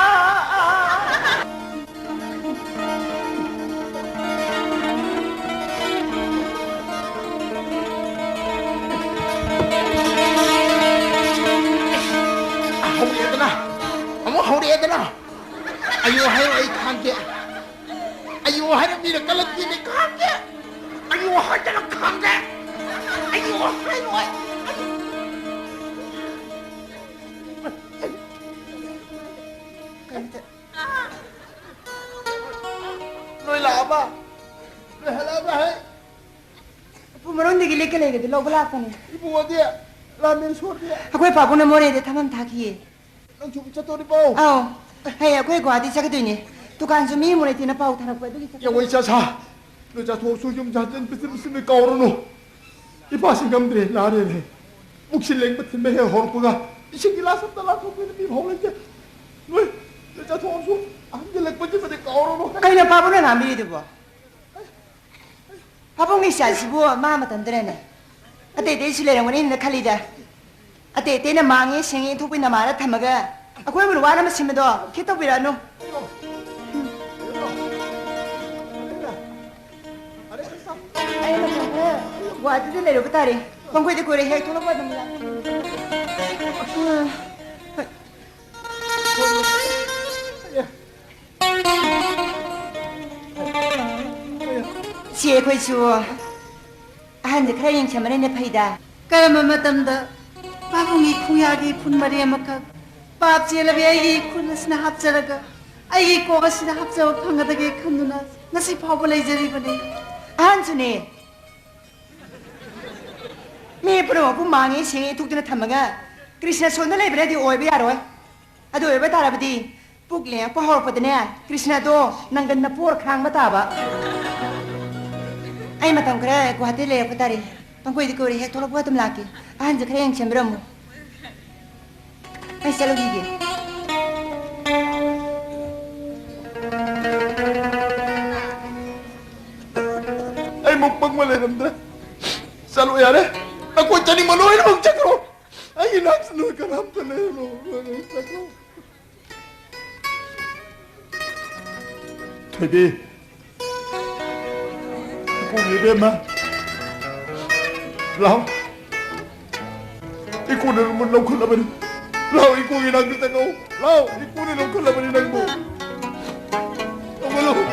ꯍꯧꯔꯛꯑꯦꯗꯅ, ꯑꯃꯨꯛ ꯍꯧꯔꯛꯑꯦꯗꯅ꯫ ꯑꯌꯨ ꯍꯥꯏꯔꯣ, ꯑꯩ ꯈꯥꯡꯒꯦ꯫ ꯑꯌꯨ ꯍꯥꯏꯔꯣ, ꯃꯤꯅ ꯀꯜꯂꯛꯇꯦꯅꯦ, ꯈꯥꯡꯒꯦ꯫ ꯑꯌꯨ ꯍꯥꯏꯗꯅ ꯈꯥꯡꯒꯦ꯫ ꯑꯌꯨ ꯍꯥꯏꯔꯣ, ꯑꯩ꯫ ꯀꯩꯝꯇ ꯂꯣꯏ ꯂꯥꯛꯑꯕ? ꯂꯣꯏ ꯍꯜꯂꯛꯑꯕ ꯍꯩ? ꯎꯄꯨ ꯃꯔꯣꯟꯗꯒꯤ ꯂꯤꯛꯀ ꯂꯩꯒꯗꯨ ꯂꯧꯕ ꯂꯥꯛꯄꯅꯦ꯫ ꯏꯕꯨꯡꯉꯣꯗꯤ? ꯔꯥꯃꯦꯁꯣꯔꯗꯤ? ꯑꯩꯈꯣꯏ ꯄꯥꯕꯨꯡꯅ ꯃꯣꯔꯦꯗ ꯊꯝꯐꯝ ꯊꯥꯈꯤꯌꯦ꯫ ꯅꯪꯁꯨ ꯑꯃꯨꯛ ꯆꯠꯇꯣꯔꯤꯕꯣ? ꯑꯧ꯫ ꯍꯌꯦꯡ ꯑꯩꯈꯣꯏ ꯒꯨꯋꯥꯍꯥꯇꯤ ꯆꯠꯀꯗꯣꯏꯅꯦ꯫ ꯗꯨꯀꯥꯟꯁꯨ ꯃꯤ ꯑꯃꯨꯛ ꯂꯩꯇꯦꯅ ꯄꯥꯎ ꯊꯥꯔꯛꯄ ꯑꯗꯨꯒꯤ ꯆꯠꯀꯗꯣꯏꯅꯦ꯫ ꯌꯥꯋꯣꯏ ꯆꯥ ꯁꯥ꯫ ꯅꯣꯏ ꯆꯥꯊꯣꯛꯑꯁꯨ ꯌꯨꯝ ꯍꯟꯖꯤꯟ ꯄꯤꯁꯤꯟ ꯄꯤꯁꯤꯟ ꯀꯥꯎꯔꯅꯨ꯫ ꯏꯄꯥꯁꯤ ꯉꯝꯗ꯭ꯔꯦ, ꯅꯥꯔꯦꯅꯦ꯫ ꯄꯨꯛꯁꯤ ꯂꯦꯡꯕ ꯊꯤꯟꯕ ꯍꯦꯛ ꯍꯧꯔꯛꯄꯒ ꯏꯁꯤꯡ ꯒꯤꯂꯥꯁ ꯑꯝꯇ ꯂꯥꯟꯊꯣꯛꯄ ꯅꯨꯄꯤ ꯐꯥꯎ ꯂꯩꯇꯦ꯫ ꯅꯣꯏ, ꯅꯣꯏ ꯆꯠꯊꯣꯛꯑꯁꯨ ꯑꯍꯟꯒꯤ ꯂꯛꯄꯁꯤꯃꯗꯤ ꯀꯥꯎꯔꯅꯨ꯫ ꯀꯩꯅꯣ ꯄꯥꯕꯨꯡꯅ ꯉꯥꯡꯕꯤꯔꯤꯗꯨꯕꯣ? ꯄꯥꯕꯨꯡꯒꯤ ꯏꯆꯥꯁꯤꯕꯨ ꯃꯥ ꯃꯇꯝꯗꯨꯗꯅꯦ ꯑꯇꯩ ꯑꯇꯩꯁꯨ ꯂꯩꯔꯝꯒꯅꯤꯅ ꯈꯜꯂꯤꯗ꯫ ꯑꯇꯩ ꯑꯇꯩꯅ ꯃꯥꯡꯉꯦ ꯁꯦꯡꯉꯦ ꯊꯣꯛꯄꯩ ꯅꯃꯥꯗ ꯊꯝꯃꯒ ꯑꯩꯈꯣꯏꯕꯨ ꯋꯥꯅ ꯃꯁꯤꯟꯕꯗꯣ ꯈꯤꯠ ꯇꯧꯕꯤꯔꯛꯑꯅꯨ꯫ ꯑꯩ ꯃꯇꯝ ꯈꯔ ꯒꯨꯍꯥꯇꯤꯗ ꯂꯩꯔꯨꯕ ꯇꯥꯔꯦ꯫ ꯄꯪꯀꯣꯏꯗ ꯀꯣꯏꯔꯦ, ꯍꯦꯛ ꯊꯣꯛꯂꯛꯄ ꯑꯗꯨꯝ ꯂꯥꯛ-, ꯁꯤ ꯑꯩꯈꯣꯏꯁꯨ ꯑꯍꯟꯁꯦ ꯈꯔ ꯌꯦꯡꯁꯟꯕꯅꯅꯦ ꯐꯩꯗ꯫ ꯀꯔꯝꯕ ꯃꯇꯝꯗ ꯄꯥꯕꯨꯡꯒꯤ ꯈꯣꯡꯌꯥꯒꯤ ꯏꯐꯨꯟ ꯃꯔꯤ ꯑꯃꯈꯛ ꯄꯥꯞ ꯆꯦꯜꯂꯕꯤ ꯑꯩꯒꯤ ꯏꯈꯨꯠ ꯑꯁꯤꯅ ꯍꯥꯞꯆꯔꯒ, ꯑꯩꯒꯤ ꯀꯣꯛ ꯑꯁꯤꯗ ꯍꯥꯞꯆꯕ ꯐꯪꯒꯗꯒꯦ ꯈꯟꯗꯨꯅ ꯉꯁꯤ ꯐꯥꯎꯕ ꯂꯩꯖꯔꯤꯕꯅꯤ꯫ ꯑꯍꯟꯁꯨꯅꯦ꯫ ꯃꯤ ꯄꯨꯝꯅꯃꯛꯄꯨ ꯃꯥꯡꯉꯦ ꯁꯦꯡꯉꯦ ꯊꯣꯛꯇꯨꯅ ꯊꯝꯃꯒ ꯀ꯭ꯔꯤꯁꯅ ꯁꯣꯟꯗ ꯂꯩꯕꯅꯗꯤ ꯑꯣꯏꯕ ꯌꯥꯔꯣꯏ꯫ ꯑꯗꯨ ꯑꯣꯏꯕ ꯇꯥꯔꯕꯗꯤ ꯄꯨꯛ ꯂꯦꯡꯉꯛꯄ ꯍꯧꯔꯛꯄꯗꯅꯦ ꯀ꯭ꯔꯤꯁꯅꯗꯣ ꯅꯪꯒꯟ ꯅꯄꯣꯔ ꯈꯥꯡꯕ ꯇꯥꯕ꯫ ꯑꯩ ꯃꯇꯝ ꯈꯔ ꯒꯨꯍꯥꯇꯤ ꯂꯩꯔꯛꯄ ꯇꯥꯔꯦ꯫ ꯄꯪꯀꯣꯏꯗꯤ ꯀꯣꯏꯔꯦ, ꯍꯦꯛ ꯊꯣꯛꯂꯛꯄ ꯑꯗꯨꯝ ꯂꯥꯛꯀꯦ꯫ ꯑꯍꯟꯁꯦ ꯈꯔ ꯌꯦꯡꯁꯤꯟꯕꯤꯔꯝꯃꯨ꯫ ꯑꯩ ꯆꯠꯂꯨꯈꯤꯒꯦ꯫ ꯑꯩ ꯃꯨꯛ ꯄꯪꯕ ꯂꯩꯔꯝꯗ꯭ꯔꯦ꯫ ꯆꯠꯂꯣ ꯌꯥꯔꯦ꯫ ꯅꯈꯣꯏ ꯆꯠꯅꯤꯡꯕ ꯂꯣꯏꯅꯃꯛ ꯆꯠꯈ꯭ꯔꯣ꯫ ꯑꯩꯒꯤ ꯅꯥꯛꯇ ꯅꯣꯏ ꯀꯅꯥꯝꯇ ꯂꯩꯔꯨꯅꯨ꯫ ꯂꯣꯏꯅꯃꯛ ꯆꯠꯈ꯭ꯔꯣ꯫ ꯊꯣꯏꯕꯤ꯫ ꯏꯄꯨꯒꯤ ꯏꯕꯦꯝꯃ꯫ ꯂꯥꯎ꯫ ꯏꯀꯨꯅ ꯅꯪꯕꯨ ꯂꯧꯈꯠꯂꯕꯅꯤ꯫ ꯂꯥꯎ, ꯏꯀꯨꯒꯤ ꯅꯥꯛꯇ ꯆꯪꯉꯛꯎ꯫ ꯂꯥꯎ, ꯏꯀꯨꯅ ꯂꯧꯈꯠꯂꯕꯅꯤ ꯅꯪꯕꯨ꯫ ꯂꯧꯈꯠꯂꯨ꯫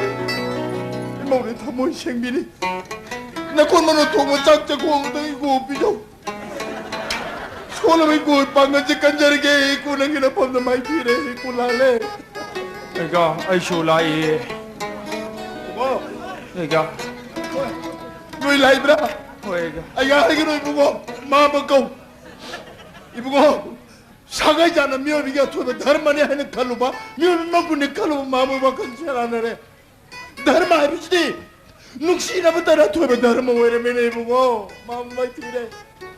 ꯏꯃꯧꯅ ꯊꯃꯣꯏ ꯁꯦꯡꯕꯤꯅꯤ꯫ ꯅꯀꯣꯟ ꯃꯅꯨꯡ ꯊꯣꯡꯕ ꯆꯥꯛ ꯆꯥꯛꯈꯣꯝ ꯑꯃꯇꯪ ꯏꯀꯨ ꯄꯤꯖꯧ꯫ ꯁꯣꯜꯂꯕ ꯏꯀꯨ ꯄꯥꯡꯒꯜꯁꯦ ꯀꯟꯖꯔꯒꯦ꯫ ꯏꯀꯨ ꯅꯪꯒꯤ ꯅꯐꯝꯗ ꯃꯥꯏ ꯄꯤꯔꯦ꯫ ꯏꯀꯨ ꯂꯥꯜꯂꯦ꯫ ꯑꯩꯒ ꯑꯩꯁꯨ ꯂꯥꯛꯏ꯫ ꯏꯕꯨꯡꯉꯣ꯫ ꯑꯩꯒ꯫ ꯅꯣꯏ ꯂꯥꯛꯏꯕ꯭ꯔꯥ? ꯍꯣꯏ, ꯑꯩꯒ꯫ ꯑꯩꯒ ꯍꯥꯏꯒꯅꯨ ꯏꯕꯨꯡꯉꯣ꯫ ꯃꯥ ꯑꯃ ꯀꯧ꯫ ꯏꯕꯨꯡꯉꯣ, ꯁꯥꯒꯩꯖꯥꯅ ꯃꯤꯑꯣꯏꯕꯒꯤ ꯑꯊꯣꯏꯕ ꯙꯔꯃꯅꯤ ꯍꯥꯏꯅ ꯈꯜꯂꯨꯕ, ꯃꯤꯑꯣꯏꯕ ꯃꯒꯨꯟꯅꯤ ꯈꯜꯂꯨꯕ ꯃꯥꯕꯨ ꯋꯥꯈꯜ ꯁꯦꯔꯥꯟꯅꯔꯦ꯫ ꯙꯔꯃ ꯍꯥꯏꯕꯁꯤꯗꯤ ꯅꯨꯡꯁꯤꯅꯕꯇꯅ ꯑꯊꯣꯏꯕ ꯙꯔꯃ ꯑꯣꯏꯔꯝꯃꯦꯅꯦ ꯏꯕꯨꯡꯉꯣ꯫ ꯃꯥ ꯃꯥꯏꯊꯤꯔꯦ꯫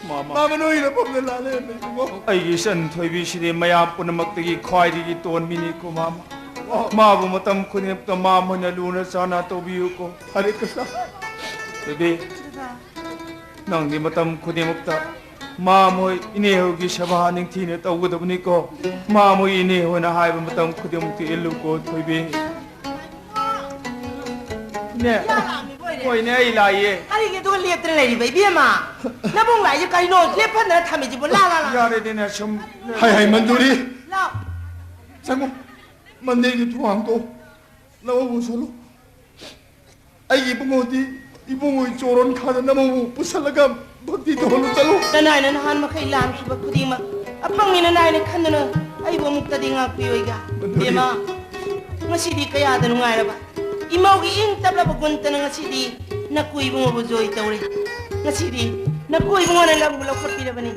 ꯃꯥꯃ꯫ ꯃꯥꯃ ꯅꯣꯏ ꯂꯧꯐꯝꯗ ꯂꯥꯜꯂꯦ ꯏꯕꯨꯡꯉꯣ꯫ ꯑꯩꯒꯤ ꯏꯆꯟ ꯊꯣꯏꯕꯤꯁꯤꯗꯤ ꯃꯌꯥꯝ ꯄꯨꯝꯅꯃꯛꯇꯒꯤ ꯈ꯭ꯋꯥꯏꯗꯒꯤ ꯇꯣꯟꯕꯤꯅꯤꯀꯣ ꯃꯥꯃ꯫ ꯑꯣ꯫ ꯃꯥꯕꯨ ꯃꯇꯝ ꯈꯨꯗꯤꯡꯃꯛꯇ ꯃꯥꯃ ꯍꯣꯏꯅ ꯂꯨꯅ ꯆꯥꯟꯅ ꯇꯧꯕꯤꯌꯨꯀꯣ꯫ ꯍꯔꯦ ꯀ꯭ꯔꯤꯁꯅ꯫ ꯊꯣꯏꯕꯤ, ꯅꯪꯗꯤ ꯃꯇꯝ ꯈꯨꯗꯤꯡꯃꯛꯇ ꯃꯥꯃ ꯍꯣꯏ ꯏꯅꯦ ꯍꯣꯏꯒꯤ ꯁꯦꯕꯥ ꯅꯤꯡꯊꯤꯅ ꯇꯧꯒꯗꯕꯅꯤꯀꯣ꯫ ꯃꯥꯃ ꯍꯣꯏ ꯏꯅꯦ ꯍꯣꯏꯅ ꯍꯥꯏꯕ ꯃꯇꯝ ꯈꯨꯗꯤꯡꯃꯛꯇ ꯏꯜꯂꯨꯀꯣ ꯊꯣꯏꯕꯤ꯫ ꯏꯅꯦ꯫ ꯌꯥꯔꯥꯃꯤ ꯂꯣꯏꯔꯦ꯫ ꯍꯣꯏꯅꯦ, ꯑꯩ ꯂꯥꯛꯏꯌꯦ꯫ ꯀꯔꯤꯒꯤ ꯑꯗꯨꯒ ꯂꯦꯞꯇꯅ ꯂꯩꯔꯤꯕ ꯏꯕꯦꯝꯃ? ꯅꯕꯨꯡ ꯂꯥꯛꯏꯁꯦ ꯀꯔꯤꯅꯣ? ꯂꯦꯞꯐꯟꯗꯅ ꯊꯝꯃꯤꯁꯤꯕꯣ? ꯂꯥ, ꯂꯥ, ꯂꯥ꯫ ꯌꯥꯔꯦꯅꯦ, ꯁꯨꯝ꯫ ꯍꯥꯏ, ꯍꯥꯏ, ꯃꯟꯖꯨꯔꯤ꯫ ꯂꯥꯎ꯫ ꯆꯪꯉꯣ꯫ ꯃꯟꯗꯤꯔꯒꯤ ꯊꯣꯡ ꯍꯥꯡꯗꯣꯛꯑꯣ꯫ ꯅꯃꯧꯕꯨ ꯄꯨꯁꯜꯂꯨ꯫ ꯑꯩꯒꯤ ꯏꯕꯨꯡꯉꯣꯗꯤ ꯏꯕꯨꯡꯉꯣꯒꯤ ꯆꯣꯔꯣꯟ ꯈꯥꯗ ꯅꯃꯧꯕꯨ ꯄꯨꯁꯜꯂꯒ ꯚꯛꯇꯤ ꯇꯧꯍꯜꯂꯨ ꯆꯠꯂꯨ꯫ ꯅꯅꯥꯏꯅ ꯅꯍꯥꯟ ꯃꯈꯩ ꯂꯥꯟꯈꯤꯕ ꯈꯨꯗꯤꯡꯃꯛ ꯑꯐꯪꯅꯤꯅ ꯅꯥꯏꯅ ꯈꯟꯗꯨꯅ ꯑꯩꯕꯨ ꯑꯃꯨꯛꯇꯗꯤ ꯉꯥꯛꯄꯤꯌꯨ ꯑꯩꯒ꯫ ꯃꯗꯨꯗꯤ ꯏꯕꯦꯝꯃ, ꯉꯁꯤꯗꯤ ꯀꯌꯥꯗ ꯅꯨꯡꯉꯥꯏꯔꯕ꯫ ꯏꯃꯧꯒꯤ ꯏꯪ ꯇꯞꯂꯕ ꯒꯨꯟꯇꯅ ꯉꯁꯤꯗꯤ ꯅꯀꯨ ꯏꯕꯨꯡꯉꯣꯕꯨ ꯖꯣꯏ ꯇꯧꯔꯦ꯫ ꯉꯁꯤꯗꯤ ꯅꯀꯨ ꯏꯕꯨꯡꯉꯣꯅ ꯂꯝꯕꯨ ꯂꯧꯈꯠꯄꯤꯔꯕꯅꯤ꯫